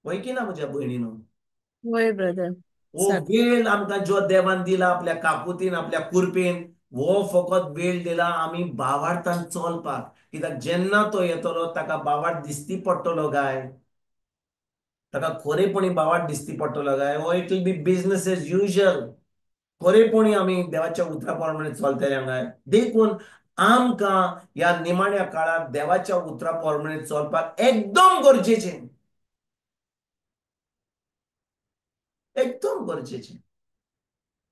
वय की ना म्हज्या भयणीनो? वय ब्रदर. हो वेळ आमकां जो देवान दिला आपल्या काकुतीन, आपल्या कुरपेन, हो फकत वेळ दिला आमी भावार्थान चलपाक. कित्याक जेन्ना तो येतलो ताका भावार्थ दिसती पडटलो काय? ताका खरेपणी भावार्थ दिसती पडटलो काय? हो it will be business as usual. खरेपणी आमी देवाच्या उतरा प्रमाणे चलतले काय? देखून आमकां ह्या निमाण्या काळार देवाच्या उतरा प्रमाणे चलपाक एकदम गरजेचें, एकदम गरजेचें.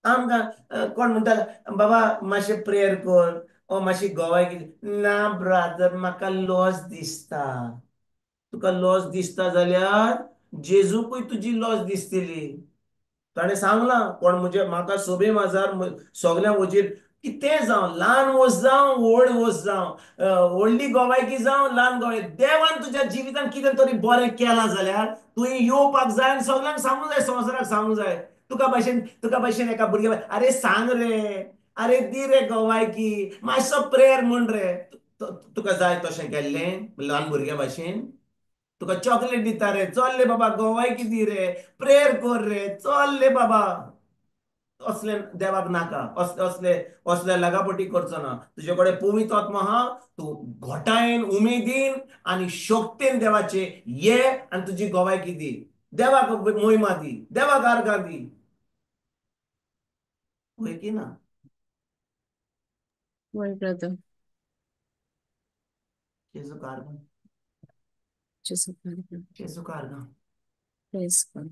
आमकां कोण म्हणटा बाबा मातशें प्रेयर कर, ओ मातशी गोवाय ना ब्रादर म्हाका लॉस दिसता. तुका लॉस दिसता जाल्यार जेजूकूय तुजी लॉस दिसतली. ताणें सांगलां कोण म्हजे म्हाका सोबे माजार सगळ्यां वजीर कितें जावं, ल्हान वस्त जावं व्हड वस्त जावं, व्हडली गोवायकी जावं ल्हान गोवायकी, देवान तुज्या जिवितान कितें तरी बरें केलां जाल्यार तुवें येवपाक जाय आनी सगल्यांक सांगूंक जाय, संवसाराक सांगूंक जाय. तुका भाशेन एका भुरग्या अरे सांग रे, अरे दी रे गोवायकी, मातसो प्रेयर म्हण रे, तुका जाय तशें केल्लें ल्हान भुरग्या भाशेन. तुका चॉकलेट दिता रे, चल रे बाबा गोवायकी दी रे, प्रेयर कर रे, चल रे बाबा. असले देवाक नाका, असले असले असले लगापटी करचो ना. तुजे कडेन पवित्र आत्मा आहा, तूं घटायेन, उमेदीन आनी शक्तेन देवाचे ये आनी तुजी गोवायकी दी, देवाक मोहिमा दी, देवाक आर्गां दी. वय की ना? वय ब्रदर. जेजूक आर्गां, जेजूक आर्गां. Praise God.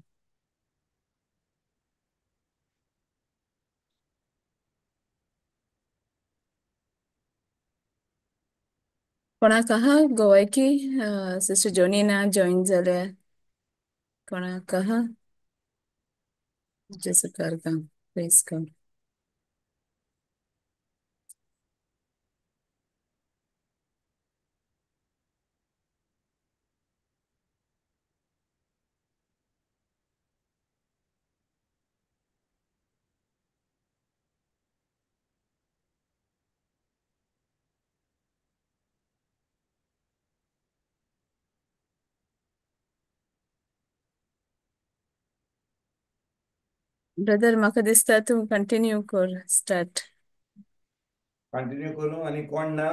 कोणाक आहा गोवायकी? सिस्टर जोनीना जॉईन जाल्या, कोणाक आहा? जेजूक आर्गां. Praise God. ब्रदर म्हाका दिसता तूं कंटिन्यू कर स्टार्ट. कंटिन्यू करूं आनी कोण ना?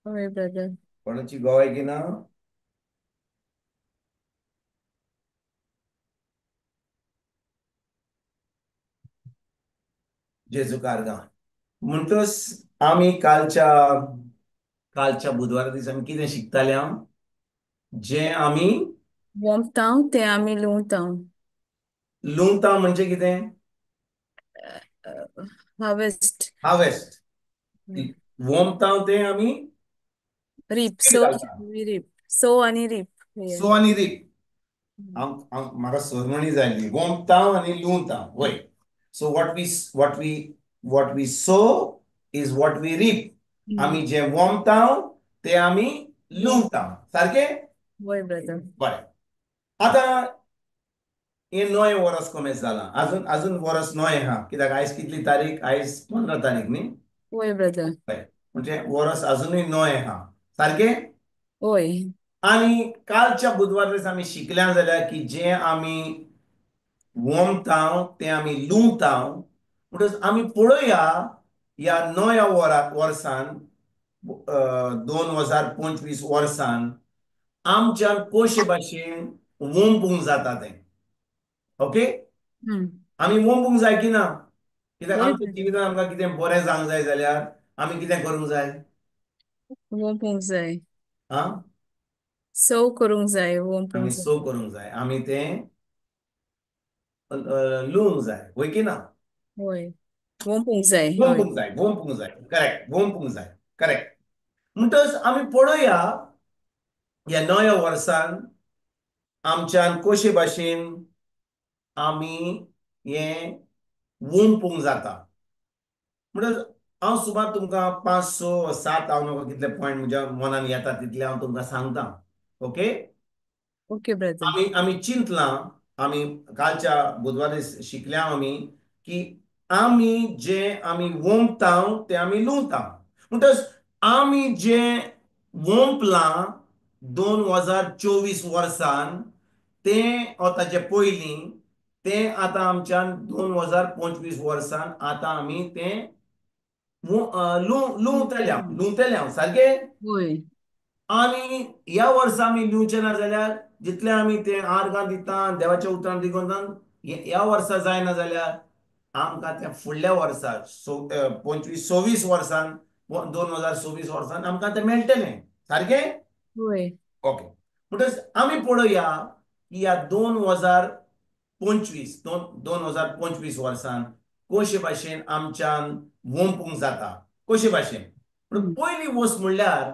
हय ब्रदर. कोणाची गोवाय की ना? जेजू कारगां. म्हणटच आमी कालच्या कालच्या बुधवारा दिसा आमी कितें शिकताले? हांव जें आमी वोंपता तें आमी लुंवता. लुंवता म्हणजे कितें? हार्वेस्ट. हार्वेस्ट. वोंपता तें आमी रीप. So reap. सो आनी रीप. सो आनी रीप. हांव म्हाका सरमणी जाय. वोंपता आनी लुंवता. वय. So what we sow is what we reap. आमी जे वोंपता ते आमी लुंवता. सारकें? वय ब्रदर. बरें. आतां हें नवें वर्स कोमेस जालां. अजून अजून वर्स नवें आहा. कित्याक आयज कितली तारीख? आयज 15 तारीख न्ही? वय ब्रदर. हय. म्हणजे वर्स अजुनूय नवें आहा. सारकें? वय. आनी कालच्या बुधवार दिसा आमी शिकल्या जाल्यार की जें आमी वोंपता तें आमी लुंवता. म्हणटच आमी पळोवया ह्या नव्या वर्सान 2025 वर्सान आमच्यान कशे भाशेन वोंपूंक जाता तें. ओके? आमी वोंपूंक जाय की ना? कित्याक आमच्या जिवितान आमकां कितें बरें जावंक जाय जाल्यार आमी कितें करूंक जाय? वोंपूंक जाय. आं? सो करूंक जाय. वोंपूंक आमी जाय. सो करूंक जाय. आमी तें लुवंक जाय. वय की ना? वय. वोंपूंक जाय. वोंपूंक जाय. वोंपूंक जाय. करेक्ट. वोंपूंक जाय. करेक्ट. म्हणटच आमी पळोवया ह्या नव्या वर्सान आमच्यान कशे भाशेन आमी हें वोंपूंक जाता. म्हणटच हांव सुमार तुमकां 5, 6, 7 हांव म्हाका कितले पॉयंट म्हज्या मनान येता तितले हांव तुमकां सांगता. ओके? Okay brother. आमी आमी चिंतलां. आमी कालच्या बुधवारा शिकल्या आमी की आमी जें आमी वोंपता तें आमी लुंवता. म्हणटच आमी जें वोंपलां 2024 वर्सान तें ताचे पयलीं तें आतां आमच्यान 2025 वर्सान आतां आमी तें लुंवतले लुंवतले हांव. सारकें? वय. आनी ह्या वर्सा आमी लुंवचे ना जाल्यार जितलें आमी तें आर्गां दिता देवाच्या उतरान दिता ह्या वर्सा जायना जाल्यार आमकां तें फुडल्या वर्सा 25 26 वर्सान 2026 वर्सान आमकां तें मेळटलें. सारकें? वय. ओके. म्हणटच आमी पळोवया की ह्या 2025 2025 वर्सान कशे भाशेन आमच्यान वोंपूंक जाता. कशे भाशेन? पूण पयली वस्त म्हणल्यार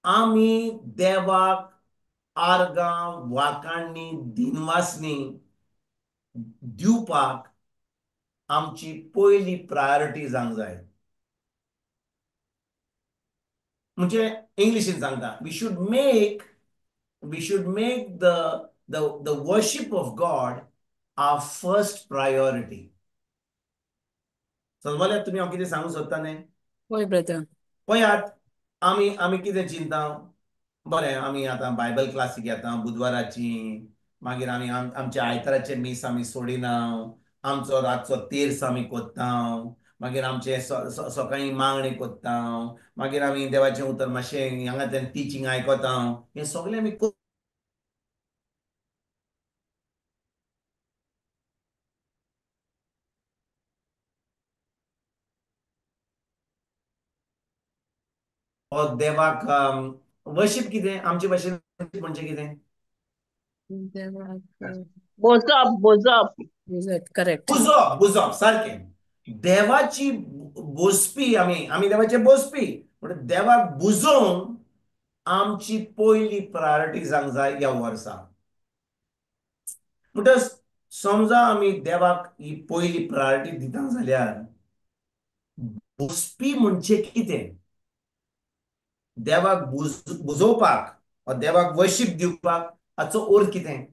आमी देवाक आर्गां वाकांनी दिनवासनी दिवपाक आमची पयली प्रायोरिटी जावंक जाय. म्हणजे इंग्लिशीन सांगता, we should make the the the worship of God our first priority. समजल्यात तुमी हांव कितें सांगूंक सोदता न्ही? वय ब्रदर. पळयात आमी आमी कितें चिंता. बरें आमी आतां बायबल क्लासीक येता बुधवाराची, मागीर आमी आमच्या आयताराचे मीस आमी सोडिना, आमचो रातचो तेर्स आमी कोत्ता, मागीर आमचे सकाळीं मागणें कोत्ता, मागीर आमी देवाचें उतर मातशें हांगा थंय टिचींग आयकता. हें सगळें आमी देवाक वर्शीप कितें आमचे भाशेन म्हणजे कितें? बोजप. बोजप. करेक्ट. बुजप. बुजप सारकें. देवाची बोसपी आमी आमी देवाचे बोसपी. म्हणटा देवाक बुजोवन आमची पयली प्रायोरिटी जावंक जाय ह्या वर्सा. म्हणटच समजा आमी देवाक ही पयली प्रायोरिटी दिता जाल्यार बोसपी म्हणजे कितें? देवाक बुजोवपाक वा देवाक वर्शीप दिवपाक हाचो अर्थ कितें?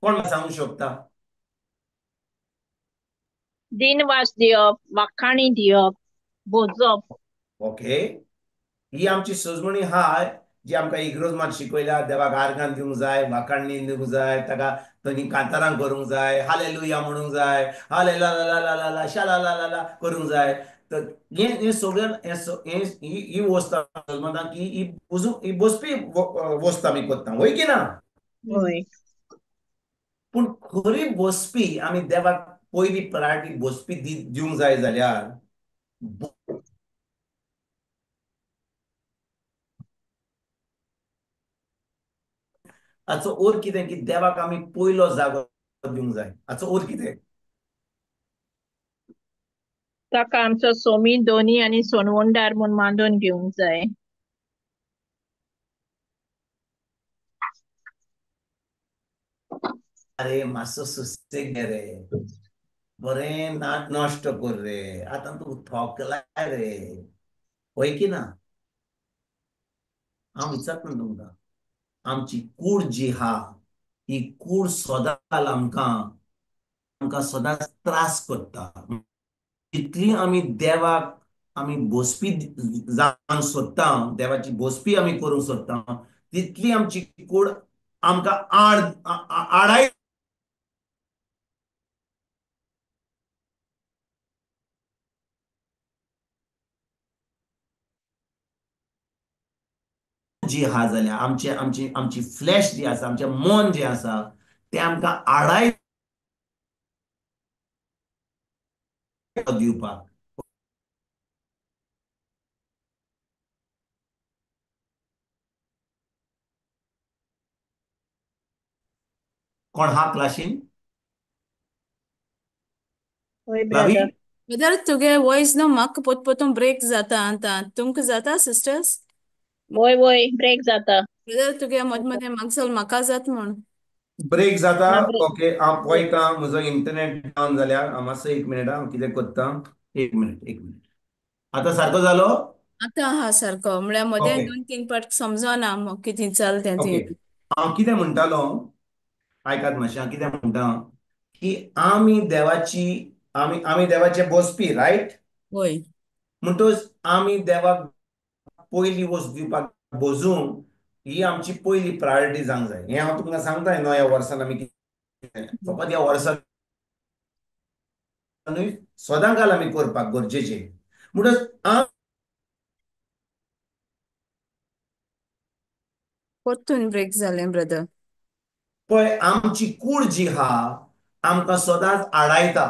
कोण सांगूंक शकता? दिनवास दिवप, वाखाणी दिवप, बोजप. ओके. ही आमची सजमणी आहा. जी आमकां इग्रोज मात शिकयल्या, देवाक आर्गान दिवंक जाय, वाखाणणी दिवंक जाय, ताका थंय कांतारां करूंक जाय, हालेलुया म्हणूंक जाय, हाले ला ला ला ला ला शा ला ला ला करूंक जाय. तर हें सगळें ही वस्त की ही बसपी वस्त आमी करता, वय की ना? पूण खरी बसपी आमी देवाक पयली प्रायोरिटी बसपी दिवंक जाय जाल्यार हाचो अर्थ कितें की देवाक आमी पयलो जागो दिवंक जाय. हाचो अर्थ कितें? ताका आमचो सोमी दोनी आनी सोनवंडार म्हूण मांडून घेवंक जाय. अरे मातसो सुसेग घे रे, बरें नाट नश्ट कर रे, आतां तूं थोकलाय रे, वय की ना? हांव विचारता तुमकां, आमची कूड जी हा ही कूड सदांच आमकां आमकां सदांच त्रास करता. जितली आमी देवाक आमी बसपी जावंक सोदता, देवाची बसपी आमी करूंक सोदता, तितली आमची कूड आमकां आडाय जी हा जाल्यार आमचे आमची आमची फ्लॅश जी आसा, आमचें मन जें आसा तें आमकां आडाय दिवपाक. कोण हा क्लासीन? ब्रदर तुगे वॉयस न्हू म्हाका पोत पोतून ब्रेक जाता आतां, तुमकां जाता सिस्टर्स? वय वय ब्रेक जाता. ब्रदर तुगे मद मदें म्हाका म्हाका जाता म्हूण ब्रेक जाता. ओके, हांव पळयता म्हजो इंटरनेट डावन जाल्यार. हांव मातसो एक मिनट, हांव कितें करता, एक मिनट एक मिनट. आतां सारको जालो? आतां हा सारको, म्हळ्यार मदें दोन तीन पाट समजना कितें चल तें. ओके, हांव कितें म्हणटालो आयकात मातशें. हांव कितें म्हणटा की आमी देवाची आमी आमी देवाचे बसपी, रायट? वय. म्हणटकच आमी देवाक पयली वस्त दिवपाक बजूंक ही आमची पयली प्रायोरिटी जावंक जाय. हें हांव तुमकां सांगता. नव्या वर्सान आमी फकत ह्या वर्सान न्हय, सदां काल आमी करपाक गरजेचें. म्हणटकच परतून ब्रेक जालें ब्रदर. पळय आमची कूड जी हा आमकां सदांच आडायता.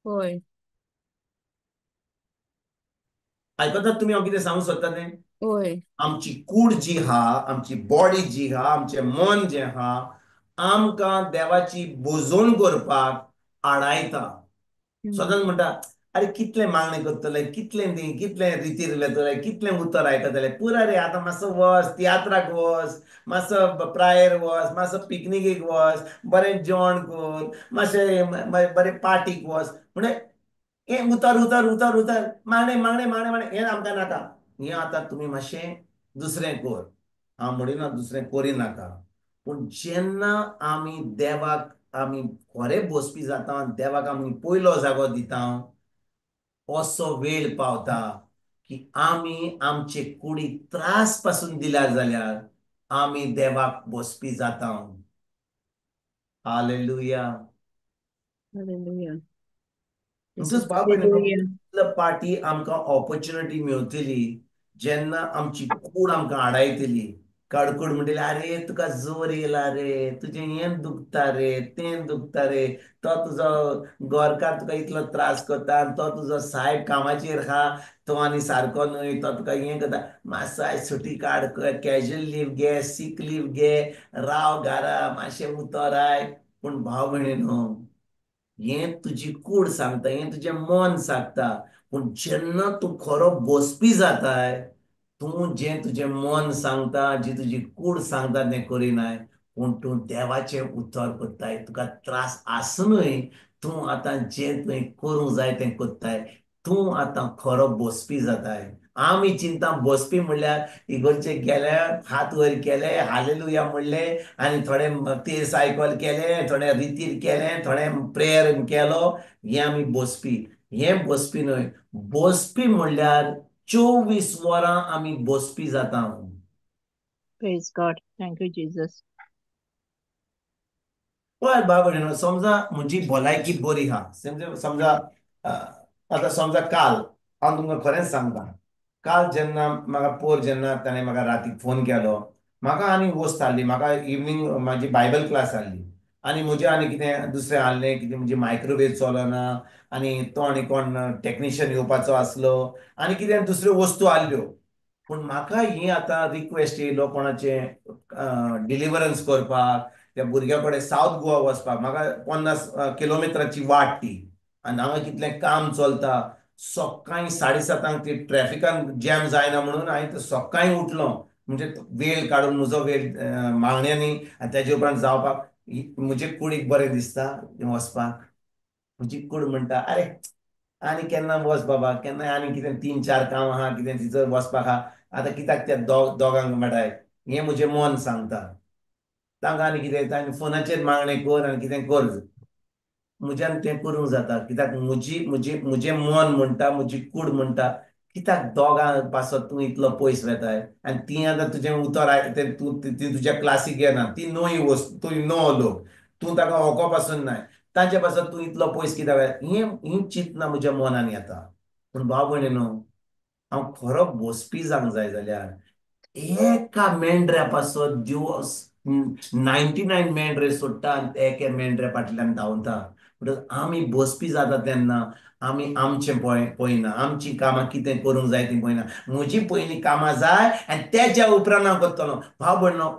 हय. आयकतात तुमी हांव कितें सांगूंक सोदता तें? हय. आमची कूड जी हा, आमची बॉडी जी हा, आमचें मन जें हा आमकां देवाची बोजवण करपाक आडायता. सदांच म्हणटा, अरे कितलें मागणें करतले, कितलें दी, कितलें रितीर उलयतले, कितलें उतर आयकतले, पुरा रे आतां मातसो वच तियात्राक वच, मातसो प्रायर वच, मातसो पिकनिकेक वच, बरें जेवण कर, मातशें बरें पार्टीक वच. म्हणजे हें उतर उतर उतर उतर मागणें मागणें मागणें मागणें हें आमकां नाका. हें आतां तुमी मातशें दुसरें कर. हांव म्हणिना दुसरें करिनाका, पूण जेन्ना आमी देवाक आमी खरें बसपी जाता, देवाक आमी पयलो जागो दिता, असो वेळ पावता की आमी आमचे कुडीक त्रास पासून दिल्यार जाल्यार आमी देवाक बसपी जाता. हालेलुया. हालेलुया. म्हणटकच बाबा पार्टी आमकां ऑपॉर्च्युनिटी मेवतली जेन्ना आमची कूड आमकां आडायतली. कडकड म्हणटली, अरे तुका जोर येयला रे, तुजें हें दुखता रे, तें दुखता रे, तो तुजो गोरकार तुका इतलो त्रास करता, तो तुजो सायब कामाचेर आहा, तो आनी सारको न्हय, तो तुका हें करता, मातसो आयज सुटी काड, कॅज्युअल लीव घे, सीक लीव घे, राव घरा मातशें उतर आयक. पूण भाव भयणीनो, हें तुजी कूड सांगता, हें तुजें मन सांगता, पूण जेन्ना तूं खरो बसपी जाताय, तूं जें तुजें मन सांगता, जी तुजी कूड सांगता तें करिनाय, पूण तूं देवाचें उतर करताय. तुका त्रास आसुनूय तूं आतां जें तुवें करूंक जाय तें करताय. तूं आतां खरो बसपी जाताय. आमी चिंता बसपी म्हणल्यार इगर्जेक गेले, हात वयर केले, हालेलुया म्हणलें आनी थोडे तेर सायकल केले, थोडे रितीर केले, थोडे प्रेयर केलो, हें आमी बसपी. हें बसपी न्हय. बसपी म्हणल्यार 24 वरां आमी बसपी जाता. Praise God. Thank you Jesus. पळय बाबा, समजा म्हजी भलायकी बरी आहा, समजा आतां समजा काल हांव तुमकां खरेंच सांगता, काल जेन्ना म्हाका पोर जेन्ना ताणें म्हाका रातीक फोन केलो, म्हाका आनी वस्त आहली, म्हाका इवनींग म्हाजी बायबल क्लास आहली आनी म्हजें आनी कितें दुसरें आहलें, कितें म्हजी मायक्रोवेव चलना आनी तो आनी कोण टॅक्निशियन येवपाचो आसलो आनी कितें दुसऱ्यो वस्तू आहल्यो. पूण म्हाका ही आतां रिक्वेस्ट येयलो कोणाचें डिलिवरन्स करपाक, त्या भुरग्या कडेन सावथ गोवा वचपाक, म्हाका 50 किलोमिटराची वाट ती, आनी हांगा कितलें काम चलता. सकाळीं 7:30 ती ट्रॅफिकान जॅम जायना म्हणून हांवें सकाळीं उठलो, म्हणजे वेळ काडून म्हजो वेळ मागण्यांनी आनी तेजे उपरांत जावपाक म्हजे कुडीक बरें दिसता वचपाक. म्हजी कूड म्हणटा अरे आनी केन्ना वच बाबा, केन्ना आनी कितें 3-4 काम आहा, कितें तिचो वचपाक आहा, आतां कित्याक त्या दोगांक मेळटाय, हें म्हजें मन सांगता. तांकां आनी कितें तांणी फोनाचेर मागणें कर आनी कितें कर, म्हज्यान तें करूंक जाता. कित्याक म्हजी म्हजी म्हजें मन म्हणटा, म्हजी कूड म्हणटा कित्याक दोगां पासत तूं इतलो पयस वेताय, आनी ती आतां तुजें उतर आयक, तूं ती तुज्या क्लासीक येना, ती न्हय वस्तू, तूं न्हय लोक, तूं ताका होको पासून नाय, तांचे पासत तूं इतलो पयस कित्याक वता, हीं चिंतना म्हज्या मनान येता. पूण भाव भयणी न्हू, हांव खरो बसपी जावंक जाय जाल्यार एका मेंढऱ्या पासत दिवस 99 मेंढरे सोडटा आनी एके मेंढऱ्या फाटल्यान धांवता. म्हणटकच आमी बसपी जाता तेन्ना आमी आमचें पळयना, आमचीं कामां कितें करूंक जाय तीं पळयना, म्हजी पयलीं कामां जाय आनी तेज्या उपरांत हांव करतलो. भाव भयणो,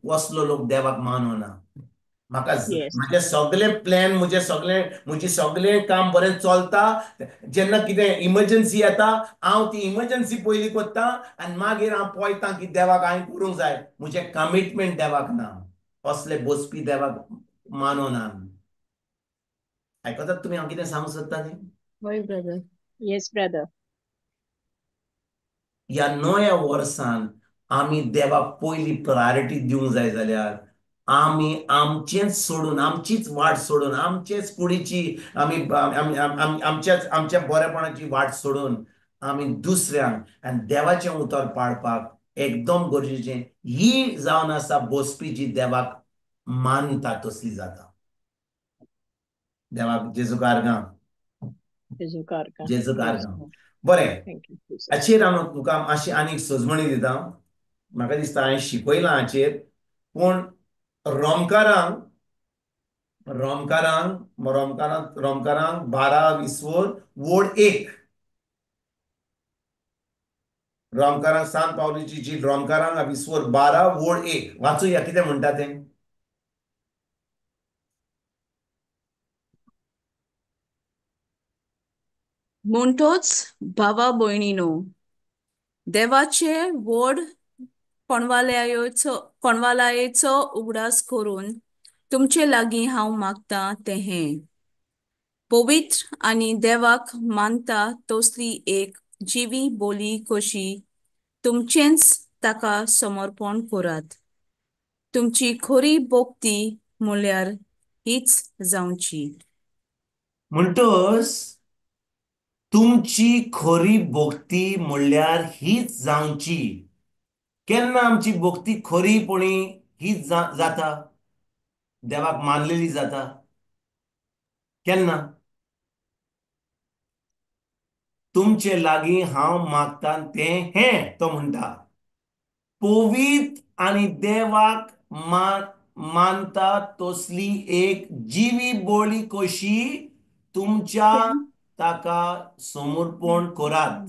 असलो लोक देवाक मानना. म्हाका म्हजे सगळे प्लॅन, म्हजे सगळे म्हजी सगळें काम बरें चलता, जेन्ना कितें इमर्जन्सी येता हांव ती इमर्जन्सी पयलीं करता आनी मागीर हांव पळयता की देवाक हांवें करूंक जाय, म्हजें कमिटमेंट देवाक ना. असले बसपी देवाक मानना. आयकतात तुमी हांव कितें सांगूंक सोदता तें? हय ब्रदर. Yes brother. ह्या नव्या वर्सान आमी देवाक पयली प्रायोरिटी दिवंक जाय जाल्यार आमी आमचेंच सोडून, आमचीच वाट सोडून, आमचेच कुडीची, आमी आमच्याच आमच्या बरेपणाची वाट सोडून आमी दुसऱ्यांक आनी देवाचें उतर पाळपाक एकदम गरजेचें. ही जावन आसा बसपी जी देवाक मानता तसली जाता. देवाक जेजू कारगां, जेजू कारगां. बरें, हाचेर हांव तुका मातशी आनीक सजमणी दिता. म्हाका दिसता हांवें शिकयलां हाचेर, पूण रोमकारांक रोमकारांक रोमकारांक रोमकारांक 12:20 1, रोमकारांक सान पावलीची जी रोमकारांक 20:12 1 वाचुया, कितें म्हणटा तें. म्हणटोच भावा भयणीनो, देवाचे व्हड कोणवालायेचो उगडास करून तुमचे लागीं हांव मागतां तें हें, पवित्र आनी देवाक मानता तसली एक जिवी बोली कशी तुमचेंच ताका समर्पण करात. तुमची खरी भक्ती म्हणल्यार हीच जावची. म्हणटच तुमची खरी भक्ती म्हणल्यार हीच जावची. केन्ना आमची भक्ती खरीपणी हीच जाता, देवाक मानलेली जाता? केन्ना? तुमचे लागीं हांव मागता तें हें, तो म्हणटा पवित्र आनी देवाक मानता तसली एक जिवी बोली कशी तुमच्या ताका समर्पण करात.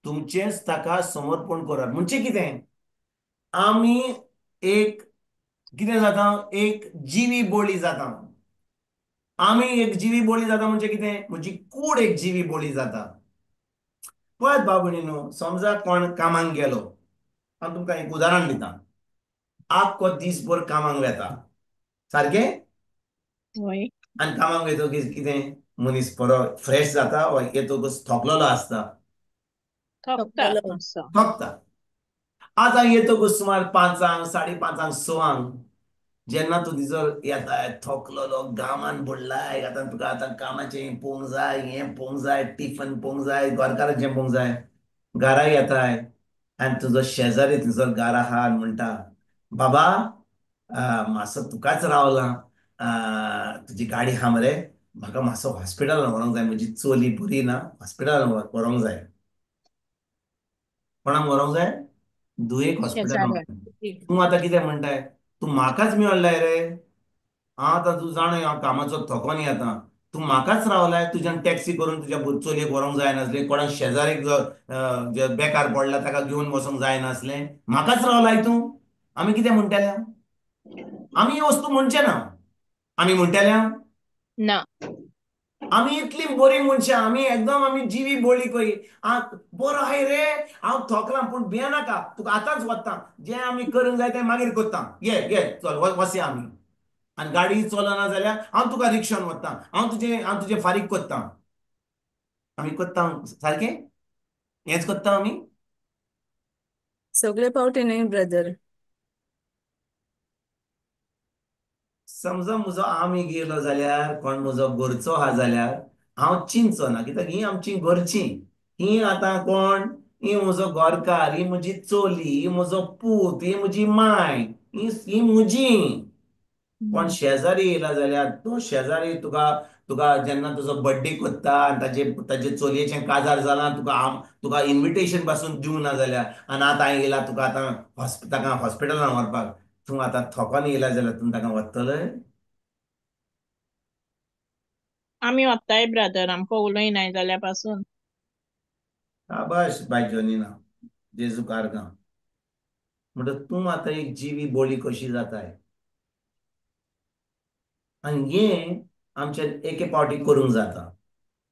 तुमचेच ताका समर्पण करात म्हणजे कितें, आमी एक कितें जाता, एक जिवी बोली जाता. आमी एक जिवी बोली जाता म्हणजे कितें, म्हजी कूड एक जिवी बोली जाता. पळयात भाव भयणीनो, समजा कोण कामाक गेलो, हांव तुमकां एक उदाहरण दिता, आख्खो दीसभर कामाक वेता सारकें, आनी कामाक वयतकीच कितें मनीस बरो फ्रेश जाता वा येतकच थकलेलो आसता, थकता. आतां येतकच सुमार 5, 5:30, 6 जेन्ना तूं दिसर येता थकलेलो, घामान बुडलाय, आतां तुका आतां कामाचें पळोवंक जाय, हें पळोवंक जाय, टिफन पळोवंक जाय, घरकाराचें पळोवंक जाय, घरा येताय आनी तुजो शेजारी तुजो गार आहा आनी म्हणटा, बाबा मातसो तुकाच रावला, तुजी गाडी आहा मरे, म्हाका मातसो हॉस्पिटलान व्हरूंक जाय, म्हजी चली बरी ना, हॉस्पिटलान व्हरूंक जाय. कोणाक व्हरूंक जाय? दुयेक हॉस्पिटलान. तूं आतां कितें म्हणटाय? तूं म्हाकाच मेळ्ळाय रे, हांव आतां तूं जाणा हांव कामाचो थकोन येता, तूं म्हाकाच रावलाय, तुज्यान टॅक्सी करून तुज्या चलयेक व्हरूंक जायनासलें, कोणाक शेजारीक बेकार पडला ताका घेवन वचोंक जायनासलें, म्हाकाच रावलाय तूं. आमी कितें म्हणटले? आमी ही वस्तू म्हणचे ना. आमी म्हणटले ना. आमी इतली बरी मनशां, आमी एकदम आमी जिवी बळी कही, बरो आहाय रे, हांव थकलां पूण भियेनाका, तुका आतांच वता, जें आमी करूंक जाय तें मागीर करता, ये ये चल वसया आमी. आनी गाडी चलना जाल्यार हांव तुका रिक्षान वता, हांव तुजें फारीक करता. आमी करता सारकें हेंच करता आमी सगळे पावटी न्हय ब्रदर. समजा म्हजो आमी गेलो जाल्यार, कोण म्हजो घरचो आहा जाल्यार हांव चिंतचो ना, कित्याक ही आमची घरची, ही आतां कोण, ही म्हजो घरकार, ही म्हजी चली, ही म्हजो पूत, ही म्हजी माय, ही म्हजी. कोण शेजारी येयला जाल्यार तो शेजारी तुका तुका जेन्ना तुजो बड्डे करता आनी ताजे ताजे चलयेचें काजार जालां, तुका तुका इन्विटेशन पासून दिवंक ना जाल्यार, आनी आतां येयला तुका आतां ताका हॉस्पिटलान व्हरपाक, तूं आतां थकोन येयला जाल्यार तूं ताका वतलय? आमी वताय ब्रदर, आमकां उलयनाय जाल्यार पासून. शाबाश बाय जोनीना, जेजू कारगां. म्हणटा तूं आतां एक जिवी बोली कशी जाताय. आनी हें आमच्या एके पावटी करूंक जाता.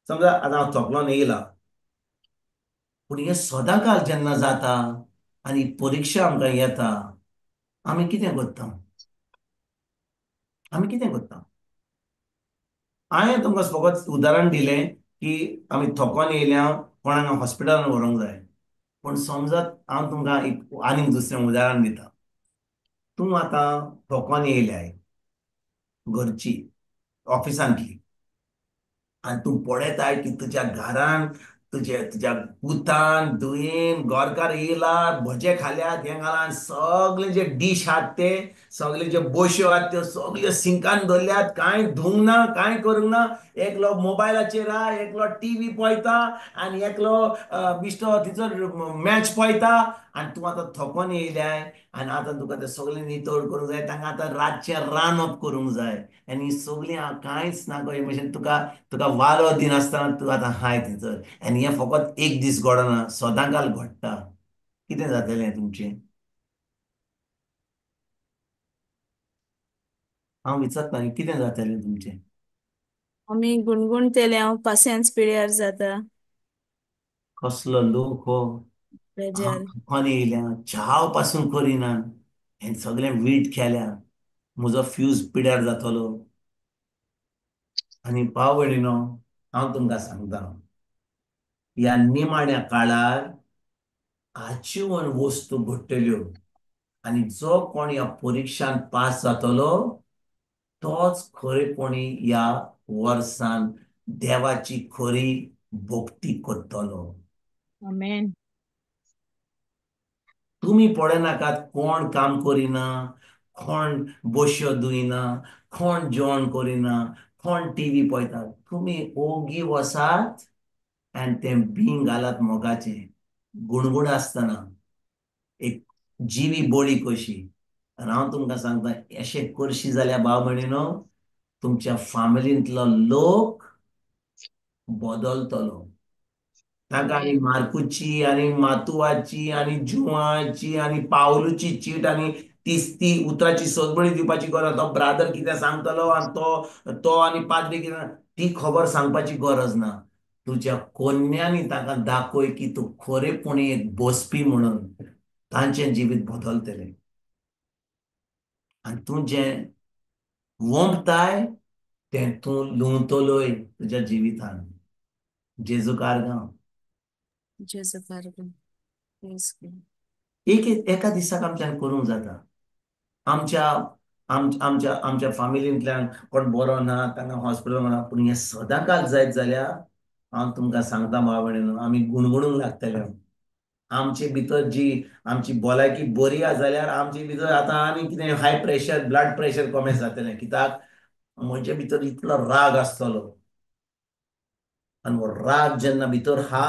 समजा आतां हांव थकलोन येयला, पूण हें सदांकाल जेन्ना जाता आनी परिक्षा आमकां येता, आमी कितें करता? आमी कितें करता? हांवें तुमकां फकत उदाहरण दिलें की आमी थकोन येयल्या, कोणाक हॉस्पिटलान व्हरूंक जाय. पूण समजात हांव तुमकां एक आनीक दुसरें उदाहरण दिता. तूं आतां थकोन येयल्याय घरची, ऑफिसांतली, आनी तूं पळयताय की तुज्या घरान तुजे तुज्या पुतान दुयेन गोरकार येयला, भजे खाल्यात, हें घालान, सगळे जे डीश आहात ते सगळे जे बोश्यो आहात त्यो सगळ्यो सिंकान दवरल्यात, कांय धुवंक ना, कांय करूंक ना, एकलो मोबायलाचेर आहा, एकलो टीव्ही पळयता आनी एकलो बिश्टो तिचो मॅच पळयता. आनी तूं आतां थकोन येयल्याय आनी आतां तुका तें सगळें नितळ करूंक जाय, तांकां आतां रातचें रांदप करूंक जाय आनी सगळीं कांयच ना कशें भशेन तुका तुका वालो दिनासतना तूं आतां हाय थंयसर. आनी हें फकत एक दीस घडना, सदांकाल घडटा. कितें जातलें तुमचें? हांव विचारता, कितें जातलें तुमचें? आमी गुणगुणतेले, हांव पासियेंस पिड्यार जाता. कसलो लोक हो, थकोन येयल्या, चाव पासून करिना, हें सगळें वीट केल्या, म्हजो फ्यूज पिड्यार जातलो. आनी भाव भयणीनो, हांव तुमकां सांगता, ह्या निमाण्या काळार आजीवन वस्तू घडटल्यो आनी जो कोण ह्या परिक्षान पास जातलो तोच खरेपणी ह्या वर्सान देवाची खरी भक्ती करतलो. आमेन. तुमी पळयनाकात कोण काम करिना, कोण बश्यो धुयना, कोण जेवण करिना, कोण टीव्ही पळयता. तुमी ओगी वसात आनी तें बींग घालात मोगाचें, गुणगुण आसतना एक जिवी बळी कशी. आनी हांव तुमकां सांगता, अशें करशी जाल्यार भाव भयणीनो, तुमच्या फामिलींतलो लोक बदलतलो. तांकां आनी मार्कुची आनी मातुवाची आनी जुवाची आनी पावलूची चीट आनी ती उतराची सगळी दिवपाची गरज. तो ब्रादर कितें सांगतलो आनी तो तो आनी पाद्री कितें, ती खबर सांगपाची गरज ना. तुज्या कोन्यांनी तांकां दाखय की तूं खरेपणी एक बसपी म्हणून, तांचें जिवीत बदलतलें. आनी तूं जें वोंपताय तें तूं लुंवतलोय तुज्या जिवितान. जेजू कारगांव. जेजू कारगांव. एक एका दिसाक आमच्यान करूंक जाता. आमच्या आमच्या आमच्या फामिलींतल्यान कोण बरो ना, तांकां हॉस्पिटल ना, पूण हें सदांकाल जायत जाल्यार हांव तुमकां सांगता भाव भयणीनो, आमी गुणगुणूंक लागतले. आमचे भितर जी आमची भलायकी बरी आसा जाल्यार आमचे भितर आतां आनी कितें हाय प्रेशर, ब्लड प्रेशर कमी जातलें, कित्याक म्हजे भितर इतलो राग आसतलो. आनी हो राग जेन्ना भितर आहा,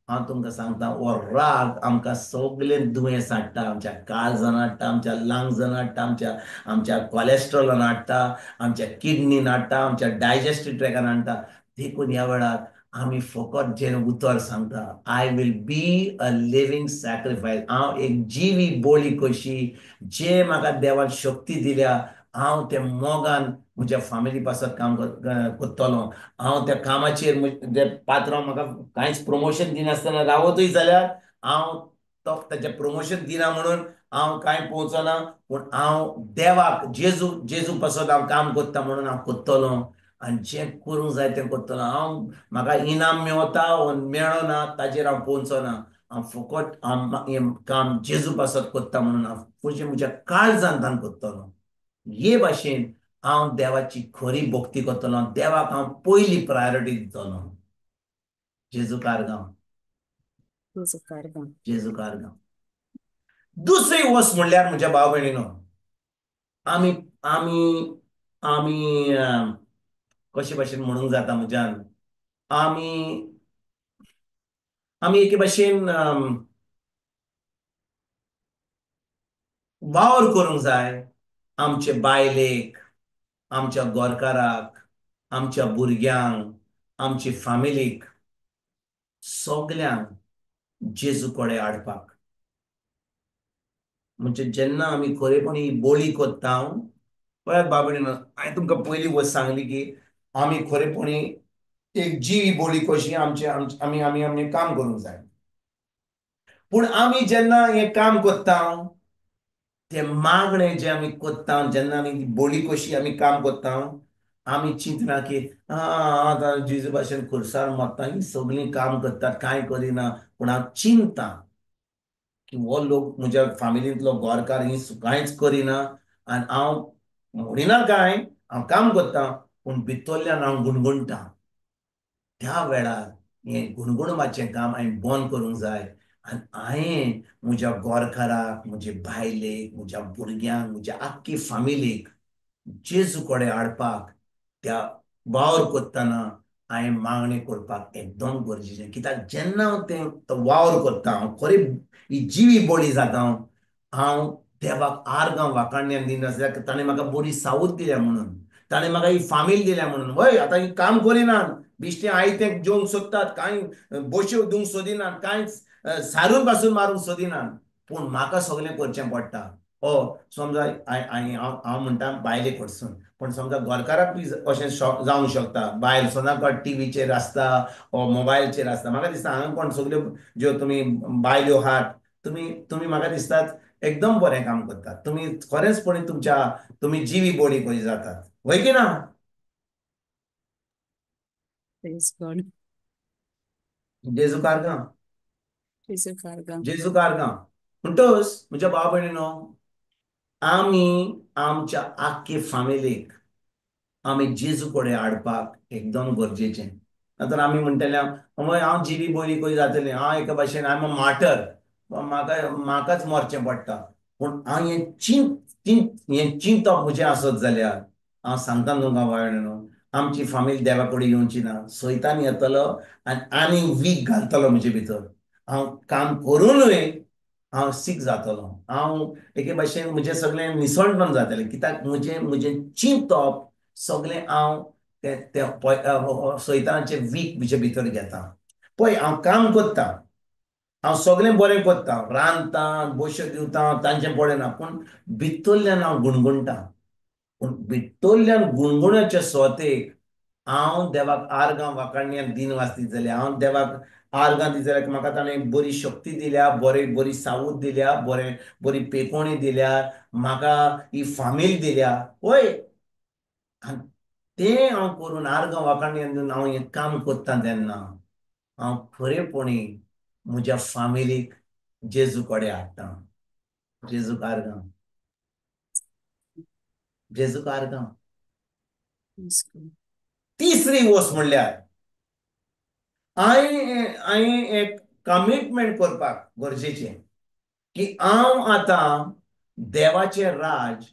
हांव तुमकां सांगता, हो राग आमकां सगळें दुयेंस हाडटा, आमच्या काळजान हाडटा, आमच्या लंग्सान हाडटा, आमच्या आमच्या कॉलेस्ट्रॉलान हाडटा, आमच्या किडनीन हाडटा, आमच्या डायजेस्टीव ट्रॅकान हाडटा. देखून ह्या वेळार आमी फकत जें उतर सांगता, I will be a living sacrifice. हांव एक जिवी बोली कशी, जे म्हाका देवान शक्ती दिल्या, हांव त्या मोगान म्हज्या फामिली पासत काम करतलो. हांव त्या कामाचेर पात्रांव म्हाका कांयच प्रमोशन दिनासतना रावतूय जाल्यार हांव तो ताचें प्रमोशन दिना म्हणून हांव कांय पोवचो ना, पूण हांव देवाक जेजू जेजू पासत हांव काम करता म्हणून हांव करतलो आनी जें करूंक जाय तें करतलो. हांव म्हाका इनाम मेवता वो मेळना ताचेर हांव पोवचो ना, हांव फकत हांव हें काम जेजू पासत करता म्हणून हांव म्हजें म्हज्या काळजान करतलो. हे भाशेन हांव देवाची खरी भक्ती करतलो, देवाक हांव पयली प्रायोरिटी दितलो. जेजू कारगांव, जेजू कारगांव. दुसरी वस्त म्हणल्यार म्हज्या भाव भयणीनो, आमी आमी आमी कशे भाशेन म्हणूंक जाता म्हज्यान, आमी आमी एके भाशेन वावर करूंक जाय आमचे बायलेक, आमच्या गोरकाराक, आमच्या भुरग्यांक, आमचे फामिलीक, सगल्यांक जेजू कडेन हाडपाक. म्हणजे जेन्ना आमी खरेपणी बोली करता, पळयात बाबडीन, हांवें तुमकां पयली वस्त सांगली की आमी खरेपणी एक जिवी बोली कशी आमचे आमी आमी आमी काम करूंक जाय. पूण आमी जेन्ना हें काम करता, ते मागणें जें आमी करता, जेन्ना आमी बोली कशी आमी काम करता, आमी चिंतना की आतां जेजू भाशेन खुर्सार मरता, हीं सगळीं काम करतात, कांय करिना, पूण हांव चिंता की हो लोक म्हज्या फामिलींतलो गोरकार ही कांयच करिना आनी हांव म्हणिना कांय, हांव काम करता, पूण भितरल्यान हांव गुणगुणटा. त्या वेळार हें गुणगुणपाचें काम हांवें बंद करूंक जाय आनी हांवें म्हज्या गोरकाराक, म्हजे बायलेक, म्हज्या भुरग्यांक, म्हज्या आख्खी फामिलीक जेजू कडेन हाडपाक त्या वावर करतना हांवें मागणी करपाक एकदम गरजेचें. कित्याक जेन्ना हांव तें तो वावर करता, हांव खरी ही जिवी बोली जाता, हांव देवाक आर्गां वाखाणण्यान दिनासल्यार ताणें म्हाका बरी सावूद दिल्या म्हणून, ताणें म्हाका ही फामील दिल्या म्हणून. वय आतां ही काम करिनात, बिश्टें आयतें जेवंक सोदतात, कांय बोश्यो दिवंक सोदिनात, कांयच सारून पासून मारूंक सोदिनात, पूण म्हाका सगळें करचें पडटा. ओ समजा हांव म्हणटा बायले कडसून, पूण समजा गोरकाराक बी अशें जावंक शकता. बायल सदांच टिवीचेर आसता ओ मोबायलचेर आसता. म्हाका दिसता हांगा कोण सगल्यो ज्यो तुमी बायल्यो आहात, तुमी तुमी म्हाका दिसतात एकदम बरें काम करतात. तुमी खरेंचपणी तुमच्या तुमी जिवी बोडी कशी जातात, वय की ना? जेजू कारगांव, जेजू कारगांव. म्हणटच म्हज्या भाव भयणीनो, आमी आमच्या आख्खे फामिलीक आमी जेजू कडेन हाडपाक एकदम गरजेचें. नातर आमी म्हणटले हांव जिवी बोली कशी जातलें, हांव एका भाशेन I am a martyr, म्हाका म्हाकाच मरचें पडटा. पूण हांव हें हें चिंतप म्हजें आसत जाल्यार हांव सांगता तुमकां भाव, आमची फामील देवा कडेन येवची ना. सैतान येतलो आनी आनीक वीक घालतलो म्हजे भितर. हांव काम करुनूय हांव सीक जातलो, हांव एके भाशेन म्हजें सगळें निसणपण जातलें. कित्याक म्हजें म्हजें चिंतप सगळें हांव तें सैतानाचें वीक म्हजे भितर घेता. पळय हांव काम करता, हांव सगळें बरें करता, रांदता, बोश्यो दिवता, तांचें पळयना, पूण भितरल्यान हांव गुणगुणटा. पूण भितरल्यान गुणगुणाचे सोतेक हांव देवाक आर्गां वाखाणण्याक दिन वाचतीत जाल्यार, हांव देवाक आर्गां दित जाल्यार म्हाका ताणें बरी शक्ती दिल्या, बरी बरी सावूद दिल्या, बरें बरी पेकोणी दिल्या, म्हाका ही फामील दिल्या, वय आनी तें हांव करून आर्गां वाखाणण्याक दिवन हांव हें काम करता तेन्ना हांव खरेपणी म्हज्या फामिलीक जेजू कडेन हाडटा. जेजूक आर्गां, जेजूक आर्गां. तिसरी वस्त म्हणल्यार हांवें हांवें एक कमिटमेंट करपाक गरजेचें की हांव आतां देवाचें राज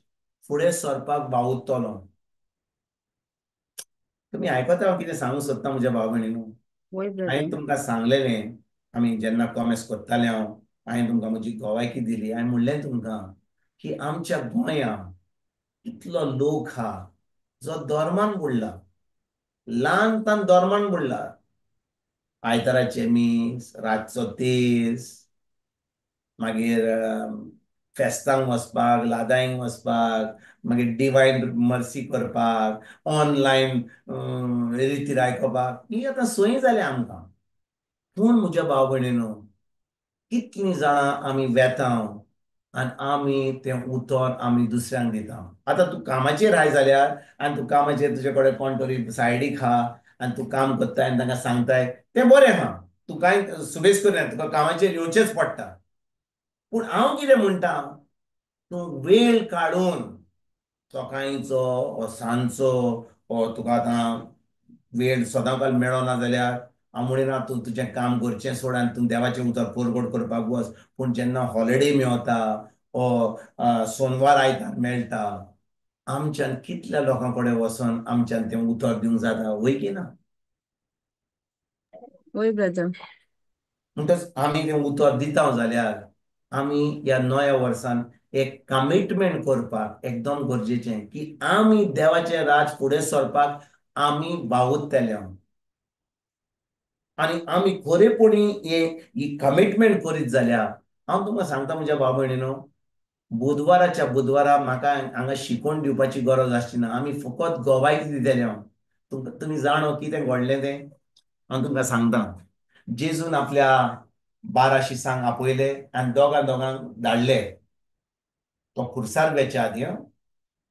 फुडें सरपाक वावुरतलो. तुमी आयकता हांव कितें सांगूंक सोदता म्हज्या भाव भयणीनू? हांवें तुमकां सांगलेलें, आमी जेन्ना कॉमेस करताले हांव, हांवें तुमकां म्हजी गोवायकी दिली. हांवें म्हणलें तुमकां की आमच्या गोंयांत इतलो लोक आहा जो धर्मान बुडला, ल्हानतान धर्मान बुडला. आयताराचें मीस, रातचो तेज, मागीर फेस्तांक वचपाक, लादांक वचपाक, मागीर डिवायन मर्सी करपाक, ऑनलायन रितीर आयकुपाक, ही आतां सोय जाल्या आमकां. पूण म्हज्या भाव भयणीनो, कितलीं जाणां आमी वेता आनी आमी तें उतर आमी दुसऱ्यांक दिता. आतां तूं कामाचेर आहाय जाल्यार आनी तूं कामाचेर तुजे कडेन कोण तरी सायडीक आहा आनी तूं काम करताय आनी तांकां सांगताय, तें बरें आहा, तूं कांय सुबेज करना, तुका कामाचेर येवचेंच पडटा. पूण हांव कितें म्हणटा, तूं वेळ काडून सकाळींचो ओ सांजचो ओ तुका आतां वेळ सदांकाल मेळना जाल्यार हांव म्हणिना तूं तुजें काम करचें सोड आनी तूं देवाचें उतर परगट करपाक वच. पूण जेन्ना हॉलिडे मेवता ओ सोनवार आयतार मेळटा, आमच्यान कितल्या लोकां कडेन वचोन आमच्यान तें उतर दिवंक जाता, वय की ना? वय ब्रदर. म्हणटच आमी तें उतर दिता जाल्यार आमी ह्या नव्या वर्सान एक कमिटमेंट करपाक एकदम गरजेचें की आमी देवाचें राज फुडें सरपाक आमी वावुरतले. आनी आमी खरेपणी ही कमिटमेंट करीत जाल्यार हांव तुमकां सांगता म्हज्या भाव भयणीनो, बुधवाराच्या बुधवारा म्हाका हांगा शिकोवन दिवपाची गरज आसची ना. आमी फकत गोवायकी दितले. हांव तुमकां, तुमी जाणो कितें घडलें तें हांव तुमकां सांगता. जेजून आपल्या 12 शिसांक आपयले आनी दोगां दोगांक धाडले. तो खुर्सार वेच्या आदीं,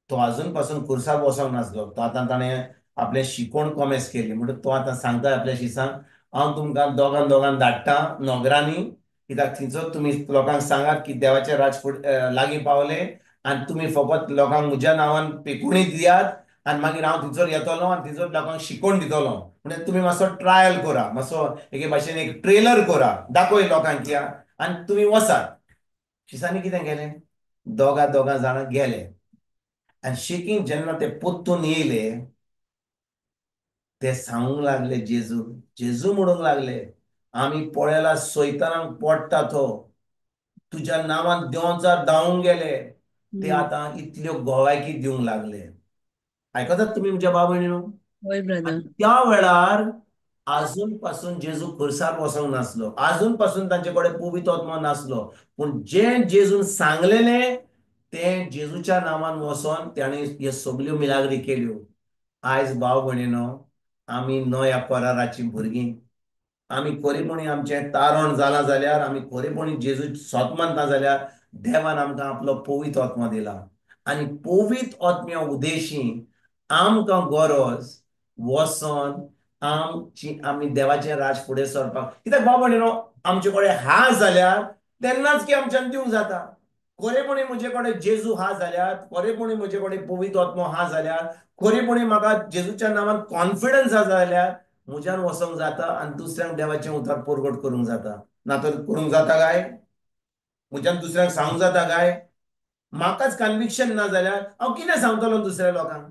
तो आजून पासून खुर्सार बसोंक नासलो, तो आतां ताणें आपलें शिकोवण कॉमेस केली. म्हणटकच तो आतां सांगता आपल्या शिसांक, हांव तुमकां दोगां दोगांक धाडटा नगरांनी, कित्याक थंयसर तुमी लोकांक सांगात की देवाचें राज लागीं पावलें आनी तुमी फकत लोकांक म्हज्या नांवान पेकुणी दियात आनी मागीर हांव थंयसर येतलो आनी थंयसर लोकांक शिकोवन दितलो. म्हणजे तुमी मातसो ट्रायल करा, मातसो एके भाशेन एक ट्रेलर करा, दाखय लोकांक की आनी तुमी वचात. शिसांनी कितें केलें, दोगां दोगां जाणां गेले आनी शेकीन जेन्ना ते परतून येयले ते सांगूंक लागले जेजू, जेजू म्हणूंक लागले, आमी पळयला सैतानाक पडटा तो, तुज्या नांवान देंवचार धांवूंक गेले. ते आतां इतल्यो गोवायकी दिवंक लागले. आयकतात तुमी म्हज्या भाव भयणीनो? त्या वेळार आजून पासून जेजू खुर्सार वचोंक नासलो, आजून पासून तांचे कडेन पवित्र आत्मो नासलो, पूण जें जेजून सांगलेलें तें जेजूच्या नांवान वचोन ताणें ह्यो सगल्यो मिलाग्री केल्यो. आयज भाव भयणीनो, आमी नव्या कराराचीं भुरगीं. आमी खरेपणी आमचें तारण जालां जाल्यार, आमी खरेपणी जेजू सोत मानता जाल्यार देवान आमकां आपलो पवित्र आत्मो दिला आनी पवित्र आत्म्या उदेशी आमकां गरज वचोन आमची आमी देवाचें राज फुडें सरपाक. कित्याक भाव भयणीनो, आमचे कडेन हा जाल्यार तेन्नाच की आमच्यान दिवंक जाता. खरेपणी म्हजे कडेन जेजू हा जाल्यार, खरेपणी म्हजे कडेन पवित्र आत्मो हा जाल्यार, खरेपणी म्हाका जेजूच्या नांवान कॉन्फिडन्स हा जाल्यार म्हज्यान वचोंक जाता आनी दुसऱ्यांक देवाचें उतर परगट करूंक जाता. ना तर करूंक जाता काय? म्हज्यान दुसऱ्यांक सांगूंक जाता काय? म्हाकाच कन्विक्शन ना जाल्यार हांव कितें सांगतलो दुसऱ्या लोकांक?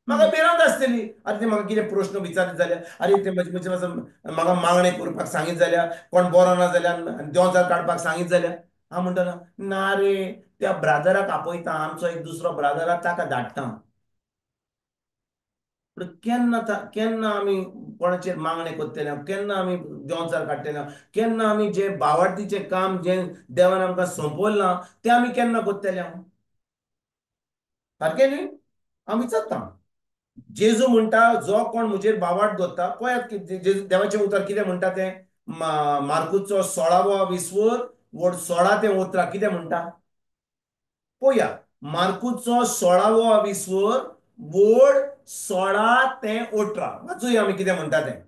म्हाका भिरांत आसतली, अरे ते म्हाका कितें प्रश्न विचारीत जाल्यार, अरे ते म्हजे म्हाका मागणें करपाक सांगीत जाल्यार, कोण बरो ना जाल्यार देंवचार काडपाक सांगीत जाल्यार हांव म्हणटलो ना रे त्या ब्रादराक आपयता, आमचो एक दुसरो ब्रादर आहा ताका धाडटा. पूण केन्ना केन्ना आमी कोणाचेर मागणें करतले, केन्ना आमी देंवचार काडटले, केन्ना आमी जें बावार्थीचें काम जें देवान आमकां सोंपयलां तें आमी केन्ना करतले? सारकें न्ही? हांव विचारता. जेजू म्हणटा जो कोण म्हजेर बावाट दवरता, पळयात की देवाचें उतर कितें म्हणटा तें, मार्कुचो 16वो विस्वर वड 16 ते 18 कितें म्हणटा पळोवया. मार्कुचो 16वो विस्वर वड 16 ते 18 वाचुया आमी कितें म्हणटा तें.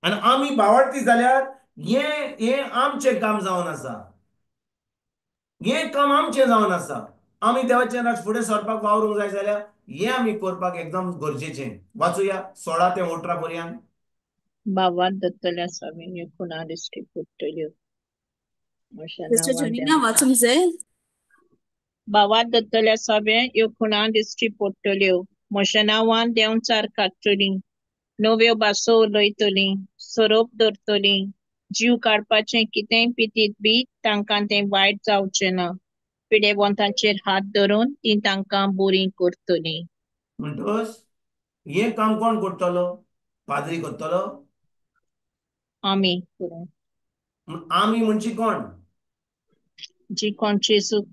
आनी आमी बावार्थी जाल्यार हें हें आमचें काम जावन आसा, हें काम आमचें जावन आसा. आमी देवाचें राज फुडें सरपाक वावरूंक जाय जाल्यार हें आमी करपाक एकदम गरजेचें. वाचुया 16 ते 18 पर्यंत. भावार्थ दत्तल्या स्वामी खुणा दिश्टी पडटल्यो. सिस्टर जुनीना वाचूंक जाय. भावार्थ दत्तल्या सभे ह्यो खुणा दिश्टी पडटल्यो. म्हज्या नांवान देंवचार काडटलीं, नव्यो भासो उलयतलीं, सोरोप धरतलीं, जीव काडपाचें कितेंय पितीत बी तांकां तें वायट जावचें ना. पिडेवंतांचेर हात धरून तीं तांकां बरीं करतलीं. म्हणटकच हें काम कोण करतलो? पाद्री करतलो? आमी. आमी म्हणजे कोण? जी कोण जेजूक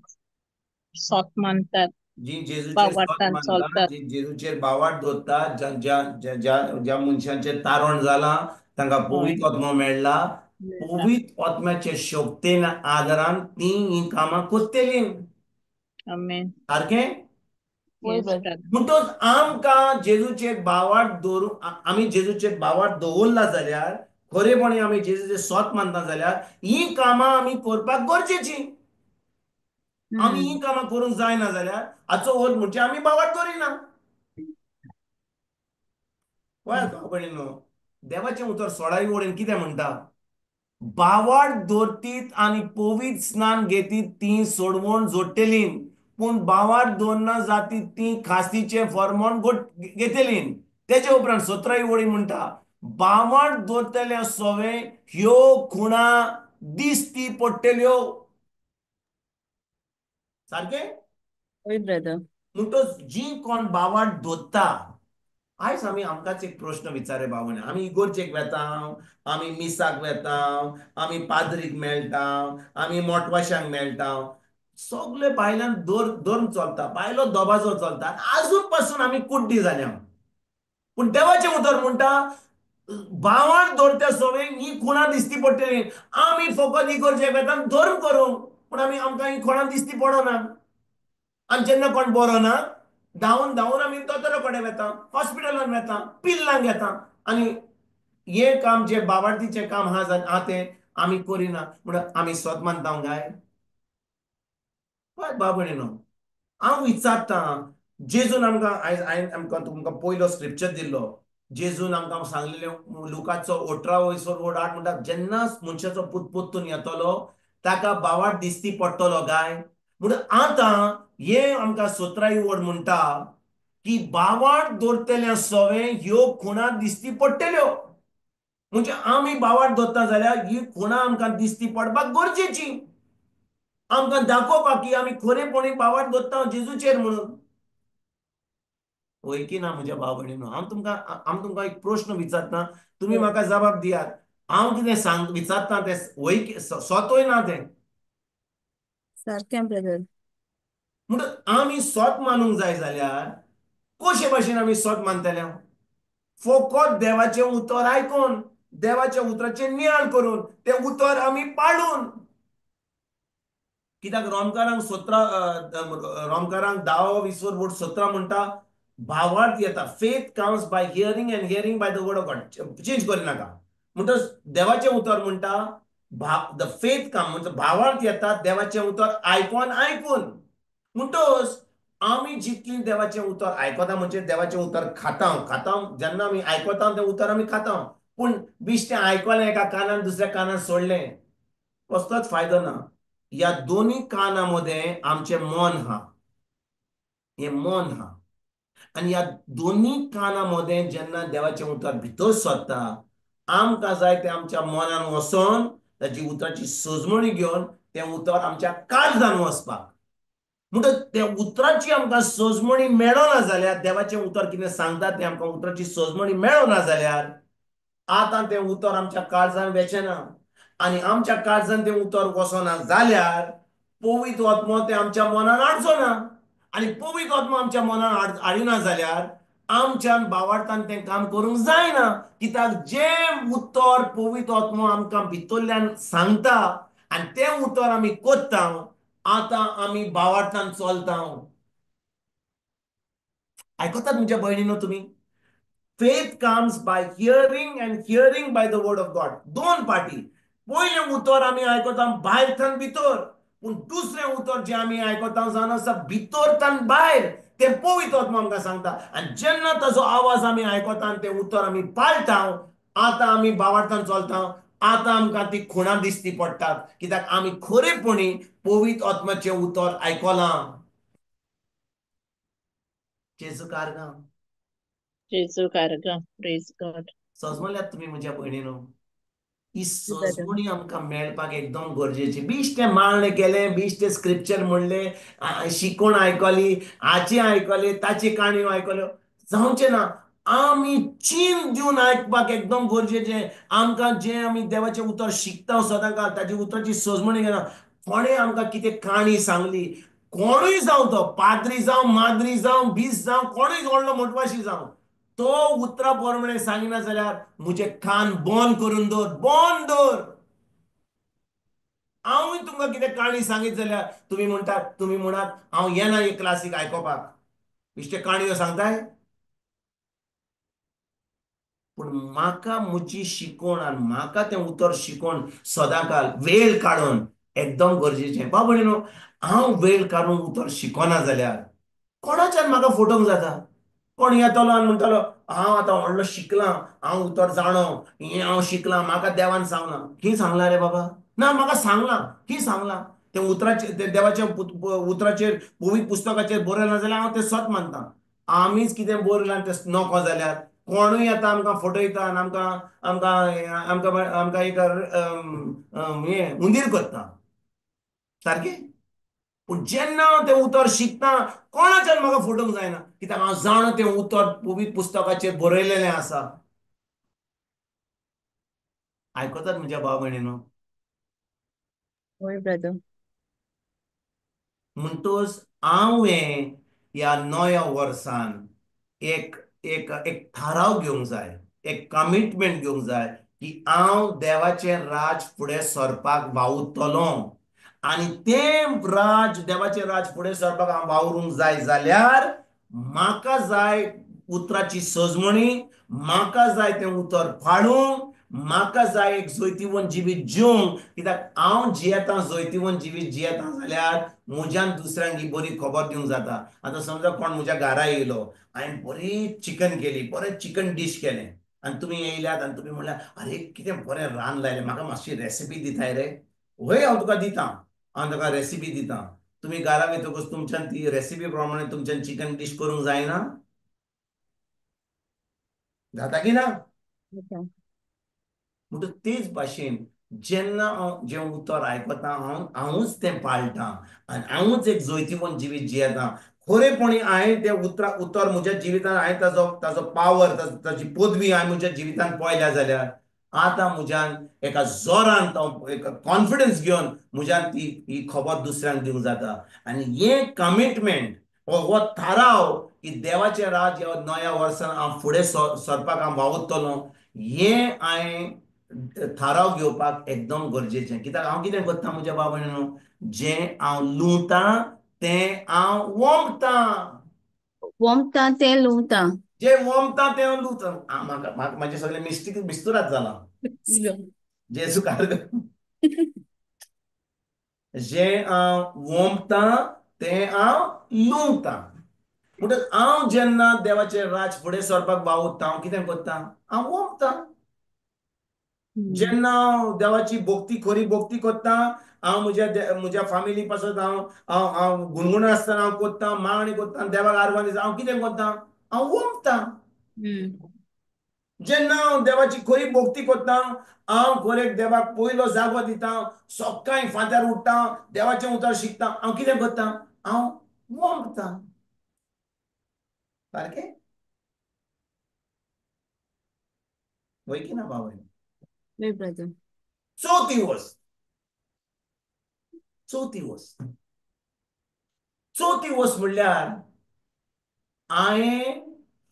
सोत मानतात, जी जेजूचेर सोत मानतात, जी जेजूचेर भावार्थ दवरतात, ज्या ज्या ज्या मनशांचेर तारण जालां तांकां पवित्र आत्मो मेळ्ळा, पवित्र आत्म्याचे शक्तेन आदारान ती हीं कामां करतलीं. सारकें? म्हणटकच आमकां जेजूचेर भावार्थ दवरून, आमी जेजूचेर भावार्थ दवरला जाल्यार, खरेपणी आमी जेजूचेर सोत मानता जाल्यार हीं कामां आमी करपाक गरजेचीं. आमी हीं कामां करूंक जायना जाल्यार हाचो अर्थ म्हणजे आमी भावार्थ दवरिना. पळयात भाव भयणीनो, देवाचें उतर सोळावी वळीन कितें म्हणटा? भावार्थ दवरतीत आनी पवित्र स्नान घेतीत तीं सोडवण जोडटलीं, पूण भावार्थ दवरना जातीत तीं खास्तीचें फॉर्मोन घेतलीं. तेजे उपरांत 17 वळी म्हणटा, भावार्थ दवरतल्या सवे ह्यो खुणा दिसती पडटल्यो. सारकें? म्हणटकच जी कोण भावार्थ दवरता, आयज आमी आमकांच एक प्रश्न विचारे भावना, आमी इगोर्जेक वेता, आमी मिसाक वेता, आमी पाद्रीक मेळटा, आमी मोटवाशांक मेळटा, सगळे बायलान धर्म चलता, बायलो दबाजो चलता, आजून पासून आमी कुड्डी जाल्या. पूण देवाचें उतर म्हणटा भावार्थ दवरत्या सवे ही खुणा दिसती पडटली. आमी फकत इगोर्जेक वेता धर्म करूंक, पूण आमी आमकां ही खुणा दिसती पडना. आनी जेन्ना कोण बरो ना धांवन धांवन आमी दोतोरा कडेन वेता, हॉस्पिटलान वेता, पिल्लांक घेता, आनी हें काम जें बावार्थीचें काम आहा तें आमी करिना. म्हणून आमी सोत मानता काय? पळय भाव भयणीनो, हांव विचारतां, जेजून आमकां आयज हांवें आमकां तुमकां पयलो स्क्रिप्चर दिल्लो, जेजून आमकां सांगलेलें लुकाचो 18:8 म्हणटा, जेन्ना मनशाचो पूत परतून येतलो ताका भावार्थ दिसती पडटलो काय? म्हणून आतां हे आमकां 17 वळ म्हणटा की भावार्थ दवरतल्या सवे ह्यो खुणा दिसती पडटल्यो. म्हणजे आमी भावार्थ दवरता जाल्यार ही खुणा आमकां दिसती पडपाक गरजेची, आमकां दाखोवपाक की आमी खरेपणी भावार्थ दवरता जेजूचेर म्हणून. वय की ना म्हज्या भाव भयणीनो? हांव तुमकां एक प्रश्न विचारता, तुमी म्हाका जबाब दियात. हांव कितें सांग विचारता तें वय सोतूय ना तें सारकें ब्रदर. म्हणून आमी सोत मानूंक जाय जाल्यार कशे भाशेन आमी सोत मानतले? फकत देवाचें उतर आयकून, देवाच्या उतराचें नियाळ करून, तें उतर आमी पाळून. कित्याक रोमकारांक 17, रोमकारांक 10:20-17 म्हणटा भावार्थ येता, faith comes by hearing and hearing by the word of God. Change करिनाका. म्हणटच देवाचें उतर म्हणटा the faith कम, म्हणजे भावार्थ येता देवाचें उतर आयकोन आयकून. म्हणटच आमी जितलीं देवाचें उतर आयकता, म्हणजे देवाचें उतर खाता खाता, जेन्ना आमी आयकता तें उतर आमी खाता, पूण बेश्टें आयकलें एका कानान दुसऱ्या कानान सोडलें, कसलोच फायदो ना. ह्या दोनी कानां मदें आमचें मन आहा, हें मन आहा, आनी ह्या दोनी कानां मदें जेन्ना देवाचें उतर भितर सरता, आमकां जाय तें आमच्या मनान वचोन ताची उतराची सजमणी घेवन तें उतर आमच्या काळजान वचपाक. म्हणटच त्या उतराची आमकां सजमणी मेळना जाल्यार, देवाचें उतर कितें सांगता तें आमकां उतराची सजमणी मेळना जाल्यार आतां तें उतर आमच्या काळजान वेचें ना, आनी आमच्या काळजान तें उतर वचना जाल्यार पवित्र आत्मो तें आमच्या मनान हाडचो ना, आनी पवित्र आत्मो आमच्या मनान हाडिना जाल्यार आमच्यान भावार्थान तें काम करूंक जायना. कित्याक जें उतर पवित्र आत्मो आमकां भितरल्यान सांगता आनी तें उतर आमी करता, आतां आमी भावार्थान चलता. आयकतात म्हज्या भयणीनो तुमी? Faith comes by hearing and hearing by the word of God. दोन पार्टी, पयलें उतर आमी आयकता भायर थन भितर, पूण दुसरें उतर जें आमी आयकता जावन आसा भितर थन भायर, तें पवित्र आत्मो आमकां सांगता. आनी जेन्ना ताजो आवाज आमी आयकता आनी तें उतर आमी पाळटा, आतां आमी बावार्थान चलता, आतां आमकां ती खुणां दिसती पडटात, कित्याक आमी खरेपणी पवित्र आत्म्याचें उतर आयकलां. जेजू कारगां, जेजू कारगां, प्रेज गॉड. सजमल्यात तुमी म्हज्या भयणीनो, ही सजमणी आमकां मेळपाक एकदम गरजेची. बेश्टें माळणें केलें, बेश्टें स्क्रिप्चर म्हणलें, शिकोण आयकली, हाची आयकली, ताची काणयो आयकल्यो, जावचें ना. आमी चीन दिवन आयकपाक एकदम गरजेचें. आमकां जें आमी देवाचें उतर शिकता सदांकाळ, ताची उतराची सजमणी घेना. कोणें आमकां कितें काणी सांगली, कोणूय जावं, तो पाद्री जावं, माद्री जावं, बीस जावं, कोणूय व्हडलो मोटवाशी जावं, तो उतरा प्रमाणे सांगिना जाल्यार म्हजे कान बंद करून दवर, बंद दवर. हांवूय तुमकां कितें काणी सांगीत जाल्यार तुमी म्हणटात, तुमी म्हणात हांव येना हे क्लासीक आयकोपाक, बेश्टे काणयो सांगताय. पूण म्हाका म्हजी शिकोण आनी म्हाका तें उतर शिकोण सदांकाळ वेळ काडून एकदम गरजेचें. बाबा न्हू, हांव वेळ काडून उतर शिकोना जाल्यार कोणाच्यान म्हाका फटोवंक जाता? कोण येतलो आनी म्हणटलो हांव आतां व्हडलो शिकलां, हांव उतर जाणो, हें हांव शिकलां, म्हाका देवान सांगलां. की सांगलां रे बाबा? ना, म्हाका सांगलां. की सांगलां? तें उतराचेर, तें देवाच्या उतराचेर, पवित्र पुस्तकाचेर बरयलां जाल्यार हांव तें सत मानतां. आमीच कितें बरयलां तें नको जाल्यार कोणूय आतां आमकां फटयता आनी आमकां आमकां आमकां आमकां एक हें उंदीर करता सारकें. पूण जेन्ना हांव तें उतर शिकता, कोणाच्यान म्हाका फटोवंक जायना, कित्याक हांव जाणा तें उतर पवित्र पुस्तकाचेर बरयलेलें आसा. आयकतात म्हज्या भाव भयणीनो? हय ब्रदर. म्हणटकच हांवें ह्या नव्या वर्सान एक एक एक थाराव घेवंक जाय, एक कमिटमेंट घेवंक जाय की हांव देवाचें राज फुडें सरपाक वावुरतलो. आनी तें राज, देवाचें राज फुडें सरपाक हांव वावरूंक जाय जाल्यार म्हाका जाय उतराची सजमणी, म्हाका जाय तें उतर पाळूंक, म्हाका जाय एक जैतिवंत जिवीत जिवंक. कित्याक हांव जियेतां, जैतिवंत जिवीत जियेतां जाल्यार म्हज्यान दुसऱ्यांक ही बरी खबर दिवंक जाता. आतां समजा कोण म्हज्या घरा येयलो, हांवें बरी चिकन केली, बरें चिकन डीश केलें, आनी तुमी येयल्यात आनी तुमी म्हणल्यार अरे कितें बरें रान लायलें, म्हाका मातशी रेसिपी दिताय रे? वय हांव तुका दितां, हांव तुका रेसिपी दितां. तुमी घरा वयतकूच तुमच्यान ती रेसिपी प्रमाणे तुमच्यान चिकन डीश करूंक जायना? जाता की ना? म्हणटकच तेच भाशेन जेन्ना हांव जें उतर आयकता, हांव हांवूच तें पाळटां आनी हांवूच एक जैतिवंत जिवीत जियेतां. खरेपणी हांवें तें उतर म्हज्या जिवितान हांवें ताजो ताजो पावर, ताजी पदवी हांवें म्हज्या जिवितान पळयल्या जाल्यार आतां म्हज्यान एका जोरान, तो एक कॉन्फिडन्स घेवन म्हज्यान ती ही खबर दुसऱ्यांक दिवंक जाता. आनी हें कमिटमेंट, हो थाराव की देवाचें राज ह्या नव्या वर्सान हांव फुडें सरपाक हांव वावुरतलो, हें हांवें थाराव घेवपाक एकदम गरजेचें. कित्याक हांव कितें करता म्हज्या भाव भयणीनो, जें हांव लुंवतां तें हांव वोमतां, वोमतां तें लुंवतां, जें वोमतां तें हांव लुंवतां. म्हाका म्हाजें सगळें मिस्टीक मिस्तुरात जालां. जेजू कारगां, जें हांव वोमतां तें हांव लुंवतां. म्हणटकच हांव जेन्ना देवाचें राज फुडें सरपाक वावुरता, हांव कितें करता? हांव वोमतां. जेन्ना हांव देवाची भक्ती, खरी भक्ती करता, हांव म्हज्या म्हज्या फामिली पासत हांव हांव हांव गुणगुण आसतना हांव करता, मागणी करता, देवाक आर्गां दिता, हांव कितें करता? हांव वोमतां. जेन्ना हांव देवाची खरी भक्ती करता, हांव खरेक देवाक पयलो जागो दिता, सकाळीं फांत्यार उठ्ठा, देवाचें उतर शिकता, हांव कितें करता? हांव वोमतां. सारकें वय की ना बाबा? चवथी वस्त, चवथी वस्त, चवथी वस्त म्हणल्यार हांवें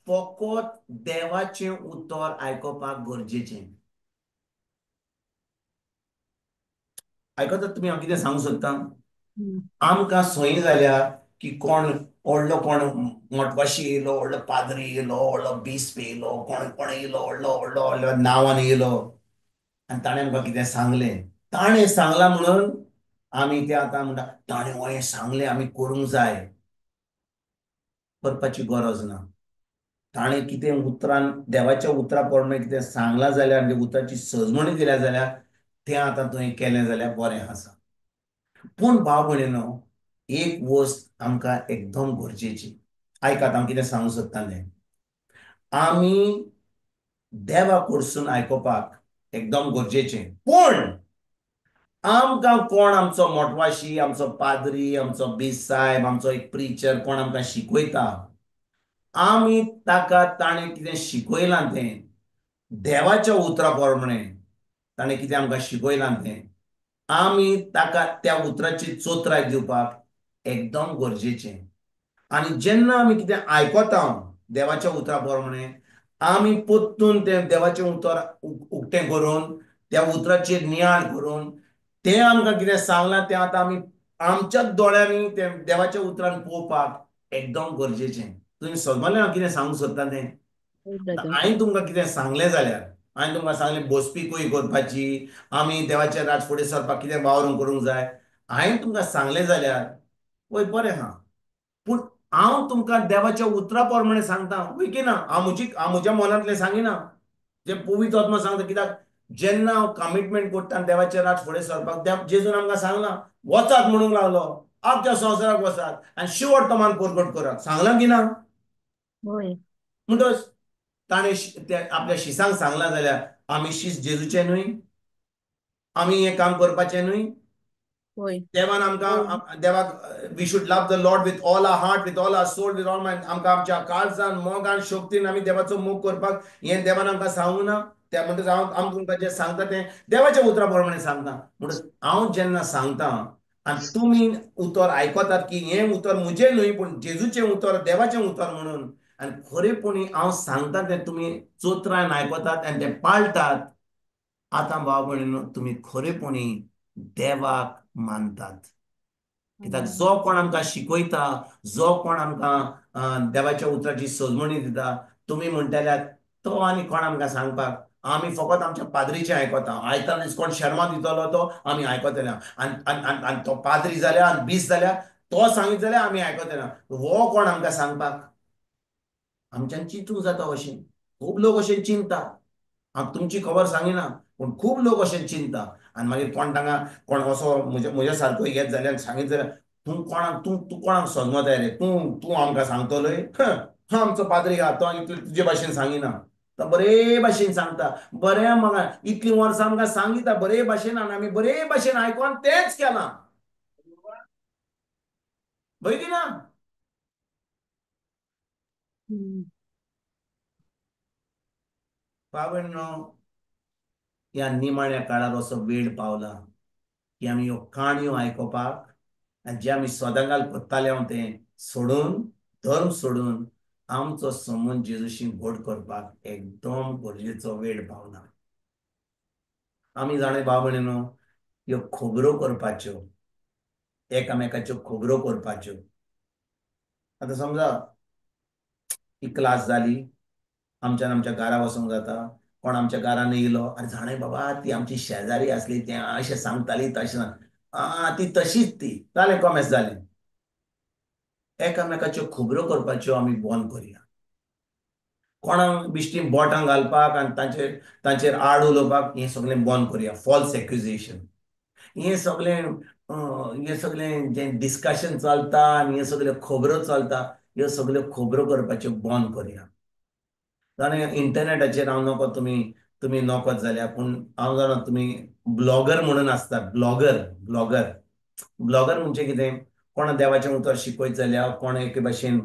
फकत देवाचें उतर आयकुपाक गरजेचें. आयकतात तुमी हांव कितें सांगूंक सोदतां? आमकां संय जाल्या की कोण व्हडलो, कोण मोटवाशी येयलो, व्हडलो पाद्री येयलो, व्हडलो बिस्प येयलो, कोण कोण येयलो, व्हडलो व्हडलो व्हडलो नांवान येयलो आनी ताणें आमकां कितें सांगलें, ताणें सांगलां म्हणून आमी तें आतां म्हणटा ताणें हें सांगलें आमी करूंक जाय. करपाची गरज ना. ताणें कितें उतरान देवाच्या उतरा प्रमाणे कितें सांगलां जाल्यार आनी उतराची सजमणी दिल्या जाल्यार तें आतां तुवें केलें जाल्यार बरें आसा. पूण भाव भयणीनो, एक वस्त आमकां एकदम गरजेची. आयकात हांव कितें सांगूंक सोदता तें. आमी देवा कडसून आयकुपाक एकदम गरजेचें, पूण आमकां कोण आमचो मोटवाशी, आमचो पाद्री, आमचो बीस साहेब, आमचो एक प्रिचर कोण आमकां शिकयता, आमी ताका ताणें कितें शिकयलां तें देवाच्या उतरा प्रमाणे ताणें कितें आमकां शिकयलां तें आमी ताका त्या उतराची चोत्राय दिवपाक एकदम गरजेचें. आनी जेन्ना आमी कितें आयकता देवाच्या उतरा प्रमाणे, आमी परतून तें देवाचें उतर उक्तें करून त्या उतराचेर नियाळ करून तें आमकां कितें सांगलां तें आतां आमी आमच्याच दोळ्यांनी तें देवाच्या उतरान पळोवपाक एकदम गरजेचें. तुमी समजलें हांव कितें सांगूंक सोदता तें? हांवें तुमकां कितें सांगलें जाल्यार, हांवें तुमकां सांगलें बसपी कूय करपाची, आमी देवाच्या राज फुडें सरपाक कितें वावरून करूंक जाय, हांवें तुमकां सांगलें जाल्यार वय बरें आहा, पूण हांव तुमकां देवाच्या उतरा प्रमाणे सांगता, वय की ना? हांव म्हज्या मनांतलें सांगिना, जें पवित्र आत्मा सांगता. कित्याक जेन्ना हांव कमिटमेंट करता देवाच्या राज फुडें सरपाक, जेजून आमकां सांगलां वचात म्हणूंक लागलो, आमच्या संवसाराक वचात आनी शिवर्तमान परगट करात, सांगलां की ना? म्हणटच ताणें आपल्या शिसांक सांगलां जाल्यार आमी शीस जेजूचे न्हय, आमी हें काम करपाचें न्हय. देवान आमकां, देवाक we should love the Lord with all our heart, with all our soul, with all mind. आमकां आमच्या काळजान, मोगान, शक्तीन आमी देवाचो मोग करपाक हें देवान आमकां सांगूं ना. त्या म्हणटच हांव आमकां तुमकां जें सांगता तें देवाच्या उतरा प्रमाणे सांगता. म्हणटच हांव जेन्ना सांगता आनी तुमी उतर आयकतात की हें उतर म्हजें न्हय पूण जेजूचें उतर, देवाचें उतर म्हणून, आनी खरेपणी हांव सांगता तें तुमी चोत्रायन आयकतात आनी तें पाळटात, आतां भाव भयणीनो तुमी खरेपणी देवाक मानतात. कित्याक जो कोण आमकां शिकयता, जो कोण आमकां देवाच्या उतराची सजमणी दिता, तुमी म्हणटल्यात तो आनी कोण आमकां सांगपाक? आमी फकत आमच्या पाद्रीचें आयकता. आयतार दीस कोण शर्मा दितलो तो आमी आयकतले, आनी आनी तो पाद्री जाल्यार आनी बीस जाल्यार तो सांगीत जाल्यार आमी आयकतले. हो कोण आमकां सांगपाक? आमच्यान चिंतूंक जाता अशें. खूब लोक अशें चिंता, हांव तुमची खबर सांगिना पूण खूब लोक अशें चिंता. आनी मागीर कोण तांकां कोण असो म्हज्या सारको येत जाल्यार सांगीत जाल्यार तूं कोणाक तूं तूं कोणाक सजमताय रे, तूं तूं आमकां सांगतलोय? आमचो पाद्री आहा तो आनी तुजे भाशेन सांगिना, तो बरे भाशेन सांगता, बरें म्हाका इतलीं वर्सां आमकां सांगिता बरे भाशेन आनी आमी बरे भाशेन आयकोन तेंच केलां. बय की ना? बाबण्णो, ह्या निमाण्या काळार असो वेळ पावला की आमी ह्यो काणयो आयकुपाक आनी जे आमी सदांकाल करताले हांव तें सोडून, धर्म सोडून आमचो संबंद जेजूशी घट करपाक एकदम गरजेचो वेळ पावला. आमी जाणा भाव भयणीनो, ह्यो खबरो करपाच्यो, एकामेकाच्यो खबरो करपाच्यो. आतां समजा ही क्लास जाली, आमच्यान आमच्या घरा वचूंक जाता, कोण आमच्या घरान येयलो, आरे जाणा बाबा ती आमची शेजारी आसली, तें अशें सांगताली तशें, आं ती तशीच ती, जालें कॉमेस जालें. एकामेकाच्यो खबरो करपाच्यो आमी बंद करुया. कोणाक बिश्टी बोटां घालपाक आनी तांचेर तांचेर आड उलोवपाक हें सगळें बंद करुया. फॉल्स एक्युजेशन हें सगळें, हें सगळें जें डिस्कशन चलता आनी हें सगळ्यो खबरो चलता, ह्यो सगळ्यो खबरो करपाच्यो बंद करुया. जाणा इंटरनेटाचेर हांव नको तुमी तुमी नोकत जाल्यार, पूण हांव जाणा तुमी ब्लॉगर म्हणून आसतात. ब्लॉगर ब्लॉगर ब्लॉगर म्हणजे कितें? कोण देवाचें उतर शिकयत जाल्यार, कोण एके भाशेन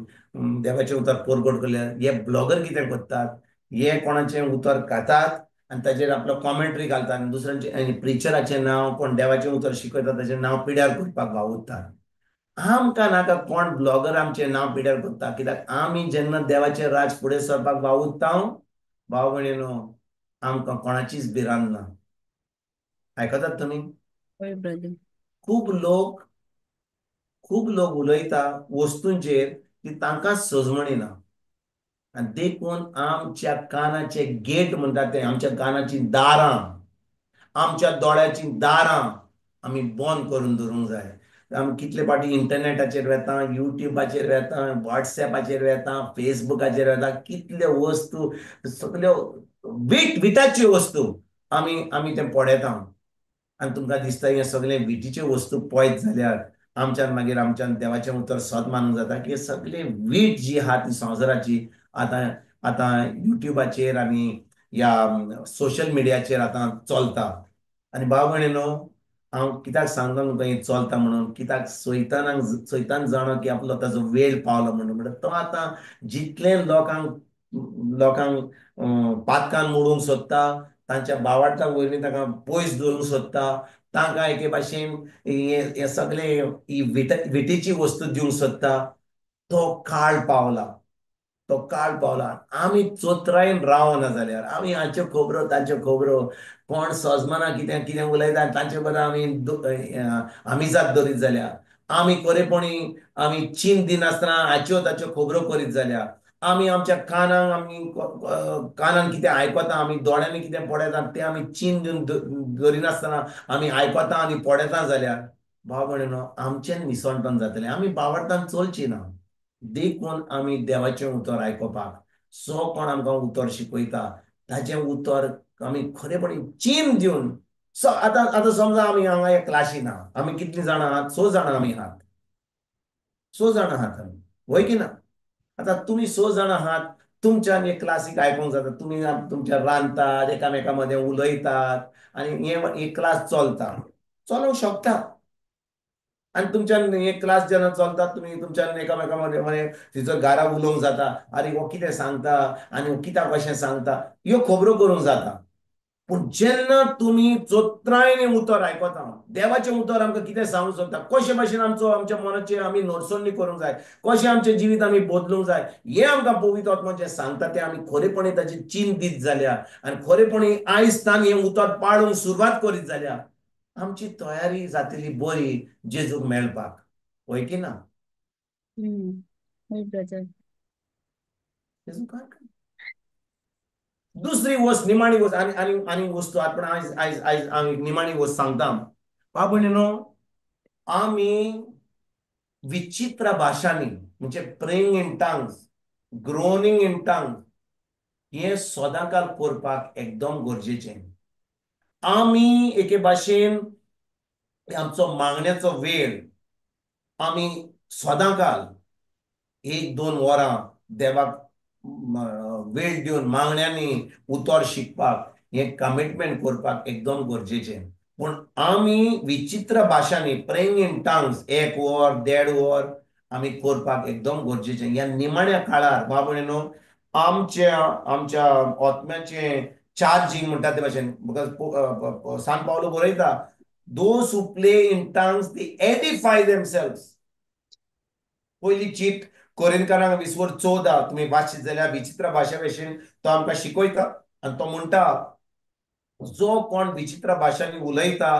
देवाचें उतर परगट करल्यार, हे ब्लॉगर कितें करतात, हे कोणाचें उतर खातात आनी ताचेर आपलो कॉमेंट्री घालतात आनी दुसऱ्यांचें आनी प्रिचराचें नांव, कोण देवाचें उतर शिकयता ताचें नांव पिड्यार करपाक वावुरतात. आमकां नाका कोण ब्लॉगर आमचें नांव पिड्यार करता, कित्याक आमी जेन्ना देवाचें राज फुडें सरपाक वावुरता भाव भयणीनो, आमकां कोणाचीच भिरांत ना. आयकतात तुमी? खूब लोक, खूब लोक उलयता वस्तूंचेर ती तांकां सजमणी ना, आनी देखून आमच्या कानाचे गेट म्हणटा तें, आमच्या कानाचीं दारां, आमच्या दोळ्याचीं दारां आमी बंद करून दवरूंक जाय. आमी कितले फावटी इंटरनेटाचेर वेता, युट्यूबाचेर वेता, वॉट्सॅपाचेर वेता, फेसबुकाचेर वेता, कितल्यो वस्तू सगल्यो विटाच्यो वस्तू आमी आमी तें पळयता. आनी तुमकां दिसता हें सगळें विटीच्यो वस्तू पळयत जाल्यार आमच्यान मागीर आमच्यान देवाचें उतर सत मानूंक जाता की सगळी वीट जी आहा ती संवसाराची आतां आतां युट्यूबाचेर आनी ह्या सोशल मिडियाचेर आतां चलता. आनी भाव भयणीनो, हांव कित्याक सांगता तुमकां हें चलता म्हणून, कित्याक सैतानाक सैतान जाणो की आपलो ताजो वेळ पावलो म्हणून, म्हणटा तो आतां जितले लोकांक लोकांक पातकान मोडूंक सोदता, तांच्या बावाडटा वरवीं ताका पयस दवरूंक सोदता, तांकां एके भाशेन हे सगळे ही विटीची वस्तू दिवंक सोदता. तो काळ पावला, तो काळ पावला. आमी चोत्रायेन रावना जाल्यार आमी हांच्यो खबरो तांच्यो खबरो, कोण सजमाना कितें कितें उलयता तांचे बरोबर आमी आमिजाद दवरीत जाल्यार, आमी खरेपणी आमी चीन दिनासतना हाच्यो ताच्यो खबरो करीत जाल्यार, आमी आमच्या कानांक आमी कानान कितें आयकता, आमी दोळ्यांनी कितें पळयता तें आमी चीन दिवन दवरिनासतना आमी आयकता आनी पळयता जाल्यार भाव भयणीनो आमचें निसणटण जातलें, आमी बावडटान चलची ना. देखून आमी देवाचें उतर आयकुपाक, सो कोण आमकां उतर शिकयता ताचें उतर आमी खरेपणी चीन दिवन सो आतां आतां समजा आमी हांगा ह्या क्लासीन आहा, आमी कितलीं जाणां आहात? 6 जाणां आमी आहात, 6 जाणां आहात आमी, वय की ना? आतां तुमी 6 जाणां आहात, तुमच्यान हे क्लासीक आयकूंक जाता, तुमी तुमच्या रांदतात, एकामेका मदें उलयतात आनी हे क्लास चलता, चलोवंक शकता. आनी तुमच्यान हे क्लास जेन्ना चलता तुमी तुमच्यान एकामेका मदें थंयसर घरा उलोवंक जाता, आरे हो कितें सांगता आनी हो कित्याक अशें सांगता, ह्यो खबरो करूंक जाता. पूण जेन्ना तुमी चोत्रायेन उतर आयकता, देवाचें उतर आमकां कितें सांगूंक सोदता, कशे भाशेन आमचो आमच्या मनाचेर आमी नरसणी करूंक जाय, कशें आमचें जिवीत आमी बदलूंक जाय, हें आमकां पवित्र आत्मो जें सांगता तें आमी खरेपणी ताचें चीन दीत जाल्यार आनी खरेपणी आयज तान हें उतर पाळूंक सुरवात करीत जाल्यार आमची तयारी जातली बरी जेजूक मेळपाक, वय की ना? दुसरी वस्त, निमाणी वस्त, आनी आनी आनी वस्तू आतां आयज आयज आयज हांव निमाणी वस्त सांगता. बाबा न्हू, आमी विचित्र भाशांनी म्हणजे praying in tongues, groaning in tongues हें सदांकाल करपाक एकदम गरजेचें. आमी एके भाशेन आमचो मागण्याचो वेळ आमी सदांकाल 1-2 वरां देवाक वेळ दिवन मागण्यांनी उतर शिकपाक हें कमिटमेंट करपाक एकदम गरजेचें. पूण आमी विचित्र भाशांनी प्रेइंग इन टंग्स 1 वर 1.5 वर आमी करपाक एकदम गरजेचें. ह्या निमाण्या काळार बाबा न्हू, आमच्या आमच्या आत्म्याचें चार्जींग म्हणटा ते भाशेन, because सान पावलो बरयता, those who play in tongues they edify themselves. पयली चीट कोरिंथकारांक 20:14 तुमी वाचीत जाल्यार विचित्र भाशा भशेन तो आमकां शिकयता आनी तो म्हणटा, जो कोण विचित्र भाशांनी उलयता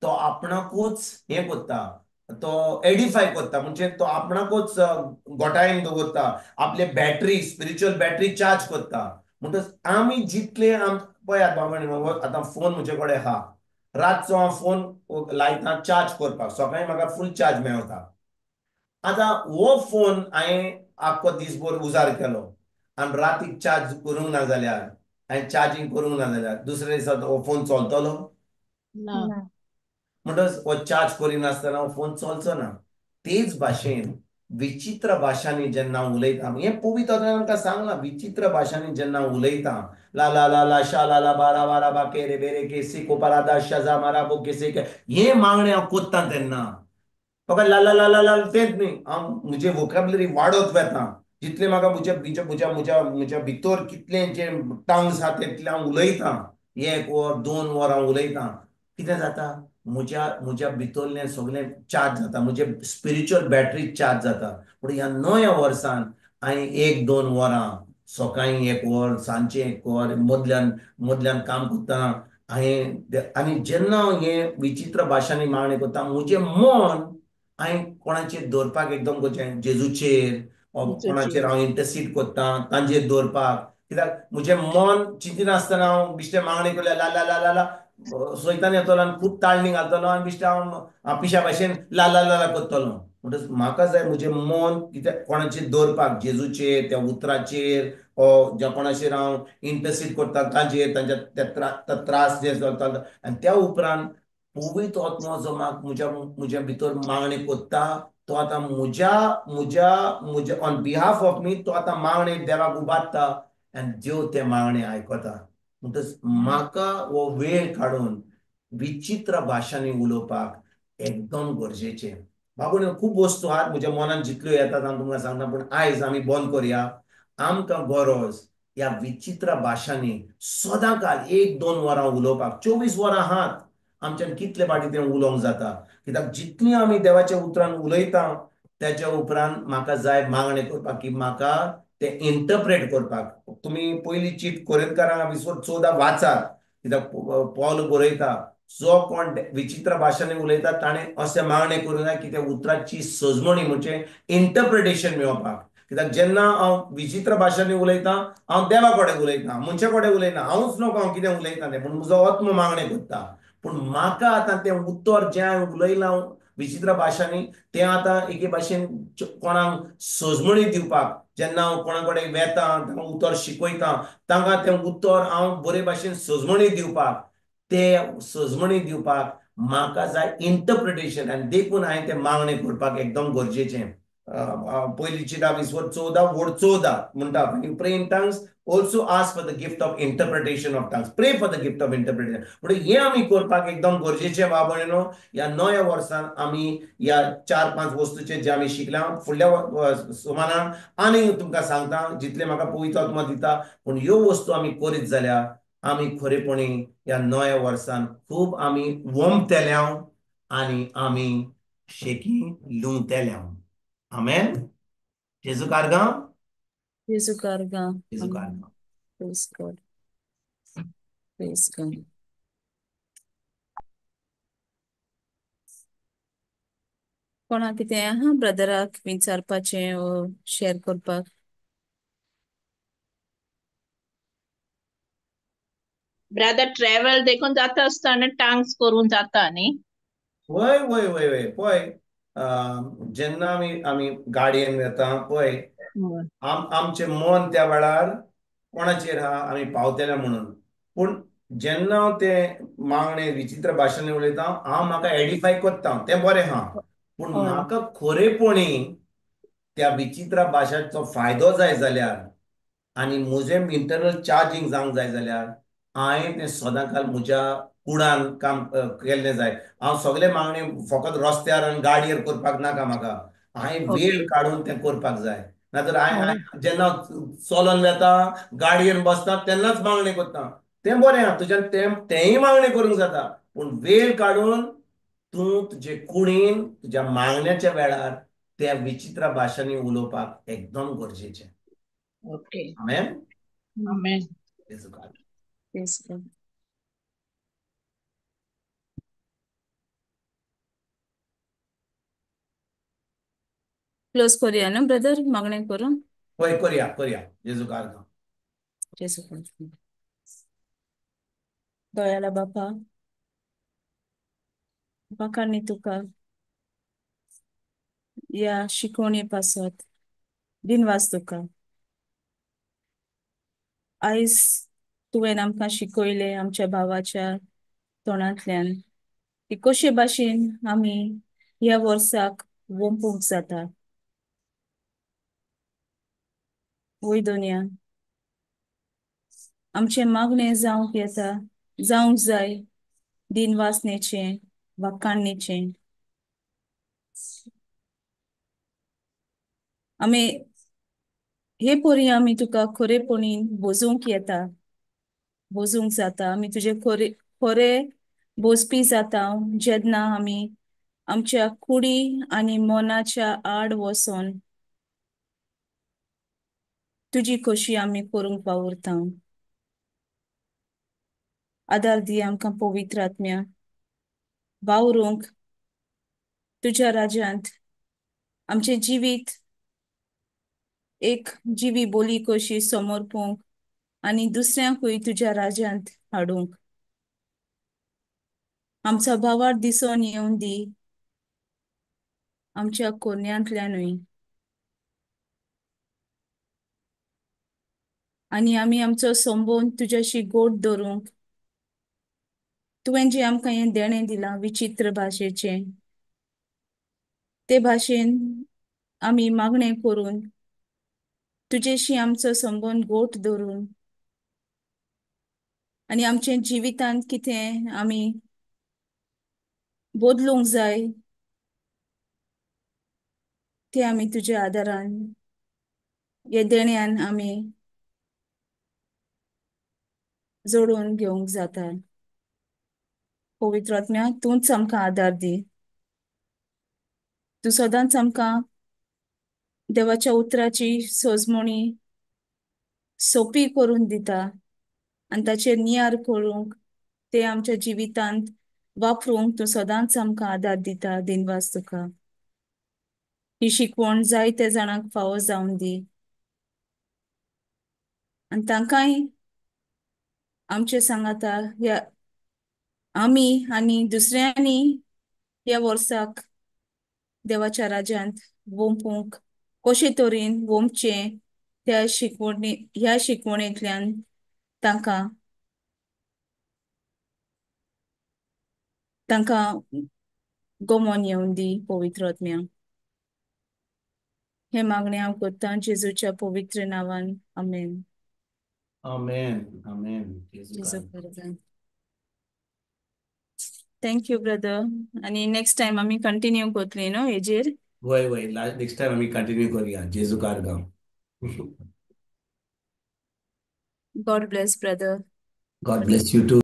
तो आपणाकूच हें करता, तो एडिफाय करता, म्हणजे तो आपणाकूच गोठायेन दवरता, आपले बॅटरी, स्पिरिच्युअल बॅटरी चार्ज करता. म्हणटच आमी जितले पळयात बाबा, आतां फोन म्हजे कडेन आहा, रातचो हांव फोन लायता चार्ज करपाक, सकाळीं म्हाका फूल चार्ज मेळटा. आतां हो फोन हांवें आख्खो दीसभर उजार केलो आनी रातीक चार्ज करूंक ना जाल्यार, हांवें चार्जींग करूंक ना जाल्यार दुसऱ्या दिसा हो फोन चलतलो ना. म्हणटच हो चार्ज करिनासतना हो फोन चलचो ना. तेच भाशेन विचित्र भाशांनी जेन्ना उलयता, हें पवित्र आत्म्यान आमकां सांगलां, विचित्र भाशांनी जेन्ना उलयता, ला ला ला ला शा ला ला बारा बारा बा के रे बेरे के सी को परा शजा मारा बो के से के, हें मागणें हांव कोत्ता तेन्ना फकत ला ला ला ला ला तेंच न्ही, हांव म्हजे वोकेबलरी वाडत वता, जितलें म्हाका म्हज्या म्हज्या म्हज्या म्हज्या म्हज्या भितर कितलें जे टंग्स आहा तितलें हांव उलयतां, 1 वर 2 वर हांव उलयतां, कितें जाता म्हज्या म्हज्या भितरलें सगळें चार्ज जाता, म्हजें स्पिरिच्युअल बॅटरी चार्ज जाता. पूण ह्या नव्या वर्सान हांवें 1-2 वरां, सकाळीं 1 वर, सांजचें 1 वर, मदल्यान मदल्यान काम करतना हांवें, आनी जेन्ना हांव हें विचित्र भाशांनी मागणें करता म्हजें मन हांवें कोणाचेर दवरपाक एकदम गरजेचें, जेजूचेर कोणाचेर हांव इंटरसीड करता तांचेर दवरपाक, कित्याक म्हजें मन चिंतिनासतना हांव बिश्टें मागणें केल्यार ला ला ला ला ला सैतान येतलो आनी खूब ताळणी घालतलो आनी बिश्टे हांव पिशा भाशेन ला ला ला करतलो. म्हणटच म्हाका जाय म्हजें मन कित्याक कोणाचेर दवरपाक, जेजूचेर, त्या उतराचेर, ओ ज्या कोणाचेर हांव इंटरसीड करता ताचेर, तांच्या त्या त्रास जे चलता. आनी त्या उपरांत पवित्र आत्मो जो म्हाका म्हज्या म्हज्या भितर मागणी करता तो आतां म्हज्या म्हज्या म्हज्या ऑन बिहाफ ऑफ मी तो आतां मागणे देवाक उबारता आनी देव तें मागणें आयकता. म्हणटच म्हाका हो वेळ काडून विचित्र भाशांनी उलोवपाक एकदम गरजेचें. बाबून खूब वस्तू आहात म्हज्या मनान जितल्यो येतात हांव तुमकां सांगता, पूण आयज आमी बंद करुया. आमकां गरज ह्या विचित्र भाशांनी सदां काल 1-2 वरां उलोवपाक. 24 वरां आहात आमच्यान कितले फावटी तें उलोवंक जाता, कित्याक जितलीं आमी देवाच्या उतरान उलयता त्याच्या उपरांत म्हाका जाय मागणें करपाक की म्हाका तें इंटरप्रेट करपाक. तुमी पयली चीट कोरिंथकारांक 14 वाचात, कित्याक पॉल बरयता जो कोण विचित्र भाशांनी उलयता ताणें अशें मागणें करूंक जाय की त्या उतराची सजमणी म्हणजे इंटरप्रिटेशन मेळोवपाक. कित्याक जेन्ना हांव विचित्र भाशांनी उलयतां हांव देवा कडेन उलयता, मनशा कडेन उलयना, हांवूच नको हांव कितें उलयता तें, पूण म्हजो आत्मो मागणें करता. पूण म्हाका आतां तें उतर जें हांवें उलयलां विचित्र भाशांनी तें आतां एके भाशेन कोणाक सजमणी दिवपाक, जेन्ना हांव कोणा कडेन वेता तांकां उतर शिकयता तांकां तें उतर हांव बरे भाशेन सजमणी दिवपाक, ते सजमणी दिवपाक म्हाका जाय इंटरप्रिटेशन. आनी देखून हांवें तें मागणें करपाक एकदम गरजेचें. पयली चिटा 14:14 म्हणटा, when you pray in tongues also ask for the gift of interpretation of tongues, pray for the gift of interpretation. म्हणून हें आमी करपाक एकदम गरजेचें बाबा न्हू. ह्या नव्या वर्सान आमी ह्या 4-5 वस्तूचेर जे आमी शिकल्या फुडल्या सुमानान आनी तुमकां सांगता जितले म्हाका पवित्र आत्मा दिता, पूण ह्यो वस्तू आमी करीत जाल्यार आमी खरेपणी ह्या नव्या वर्सान खूब आमी वमतेल्या आनी आमी शेकी लुंवतेल्या. आमेन. जेजू कारगांव, जेजू कारगांव, जेजू कारगांव. Praise God. Praise God. कोणा कितें आहा ब्रदराक विचारपाचें ओ शेअर करपाक? ब्रदर ट्रॅव्हल देखून जाता आसतना टांग्स करून जाता न्ही? वय वय वय वय पळय जेन्ना आमी आमी गाडयेन वेता पळय आमचें मन त्या वेळार कोणाचेर आहा आमी पावतले म्हणून, पूण जेन्ना हांव तें मागणें विचित्र भाशेन उलयता हांव म्हाका एडिफाय करता तें बरें आहा, पूण म्हाका खरेपणी त्या विचित्र भाशाचो फायदो जाय जाल्यार आनी म्हजें इंटरनल चार्जींग जावंक जाय जाल्यार हांवें तें सदांकाल म्हज्या कुडान काम केल्लें जाय. हांव सगळे मागणे फकत रस्त्यार आनी गाडयेर करपाक नाका म्हाका, हांवें वेळ काडून तें करपाक जाय. नातर हांवें जेन्ना चलोन वेता गाडयेन बसता तेन्नाच मागणें करता तें बरें आहा, तुज्यान तेंय मागणें करूंक जाता, पूण वेळ काडून तूं तुजे कुडीन तुज्या मागण्याच्या वेळार त्या विचित्र भाशांनी उलोवपाक एकदम गरजेचें. ओके. आमेन. आमेन. क्लोज करूया ना ब्रदर, मागणें करूं? हय करूया करूया. जेजू कारगांव. जेजू कारगांव. दयाला बापा, बाकांनी तुका ह्या शिकवणे पासत दिनवास तुका. आयज तुवें आमकां शिकयलें आमच्या भावाच्या तोंडांतल्यान की कशे भाशेन आमी ह्या वर्साक वोंपूंक जाता. वय दोनया आमचें मागणें जावंक येता, जावंक जाय दिनवासनेचें वाखाणणेचें. आमी हे परी आमी तुका खरेपणी बोजूंक येता, बोजूंक जाता. आमी तुजे खरे खरे बोजपी जाता जेन्ना आमी आमच्या कुडी आनी मनाच्या आड वचोन तुजी खोशी आमी करूंक वावुरता. आदार दी आमकां पवित्र आत्म्या वावरूंक तुज्या राज्यांत. आमचें जिवीत एक जिवी बोली कशी समर्पूंक आनी दुसऱ्यांकूय तुज्या राज्यांत हाडूंक. आमचो भावार दिसून येवन दी आमच्या कोन्यांतल्यानूय आनी आमी आमचो संबंद तुज्याशी गोड दवरूंक तुवें जें आमकां हें देणें दिलां विचित्र भाशेचें ते भाशेन आमी मागणें करून तुजेशी आमचो संबंद गोट दवरून आनी आमच्या जिवितांत कितें आमी बदलूंक जाय ते आमी तुज्या आदारान हे देण्यान आमी जोडून घेवंक जाता. पवित्र आत्म्या तूंच आमकां आदार दी. तूं सदांच आमकां देवाच्या उतराची सोजमणी सोंपी करून दिता आनी ताचेर नियार करूंक ते आमच्या जिवितांत वापरूंक तूं सदांच आमकां आदार दिता. दिनवास तुका. ही शिकवण जायते जाणांक फावो जावन दी आनी तांकांय आमचे सांगाता ह्या आमी आनी दुसऱ्यांनी ह्या वर्साक देवाच्या राज्यांत वोंपूंक कशे तरेन वोमचें त्या शिकवणी ह्या शिकवणेंतल्यान तांकां तांकां गमोन येवन दी पवित्र आत्म्या. हें मागणें हांव करतां जेजूच्या पवित्र नांवान. आमेन. आमेन आमेन. जेजू जेजू. Thank you brother. आनी नेक्स्ट टायम आमी कंटिन्यू करतली न्हू हेजेर. वय वय, नेक्स्ट टायम आमी कंटिन्यू करूया. जेजू कारगांव. God bless brother. God bless you too.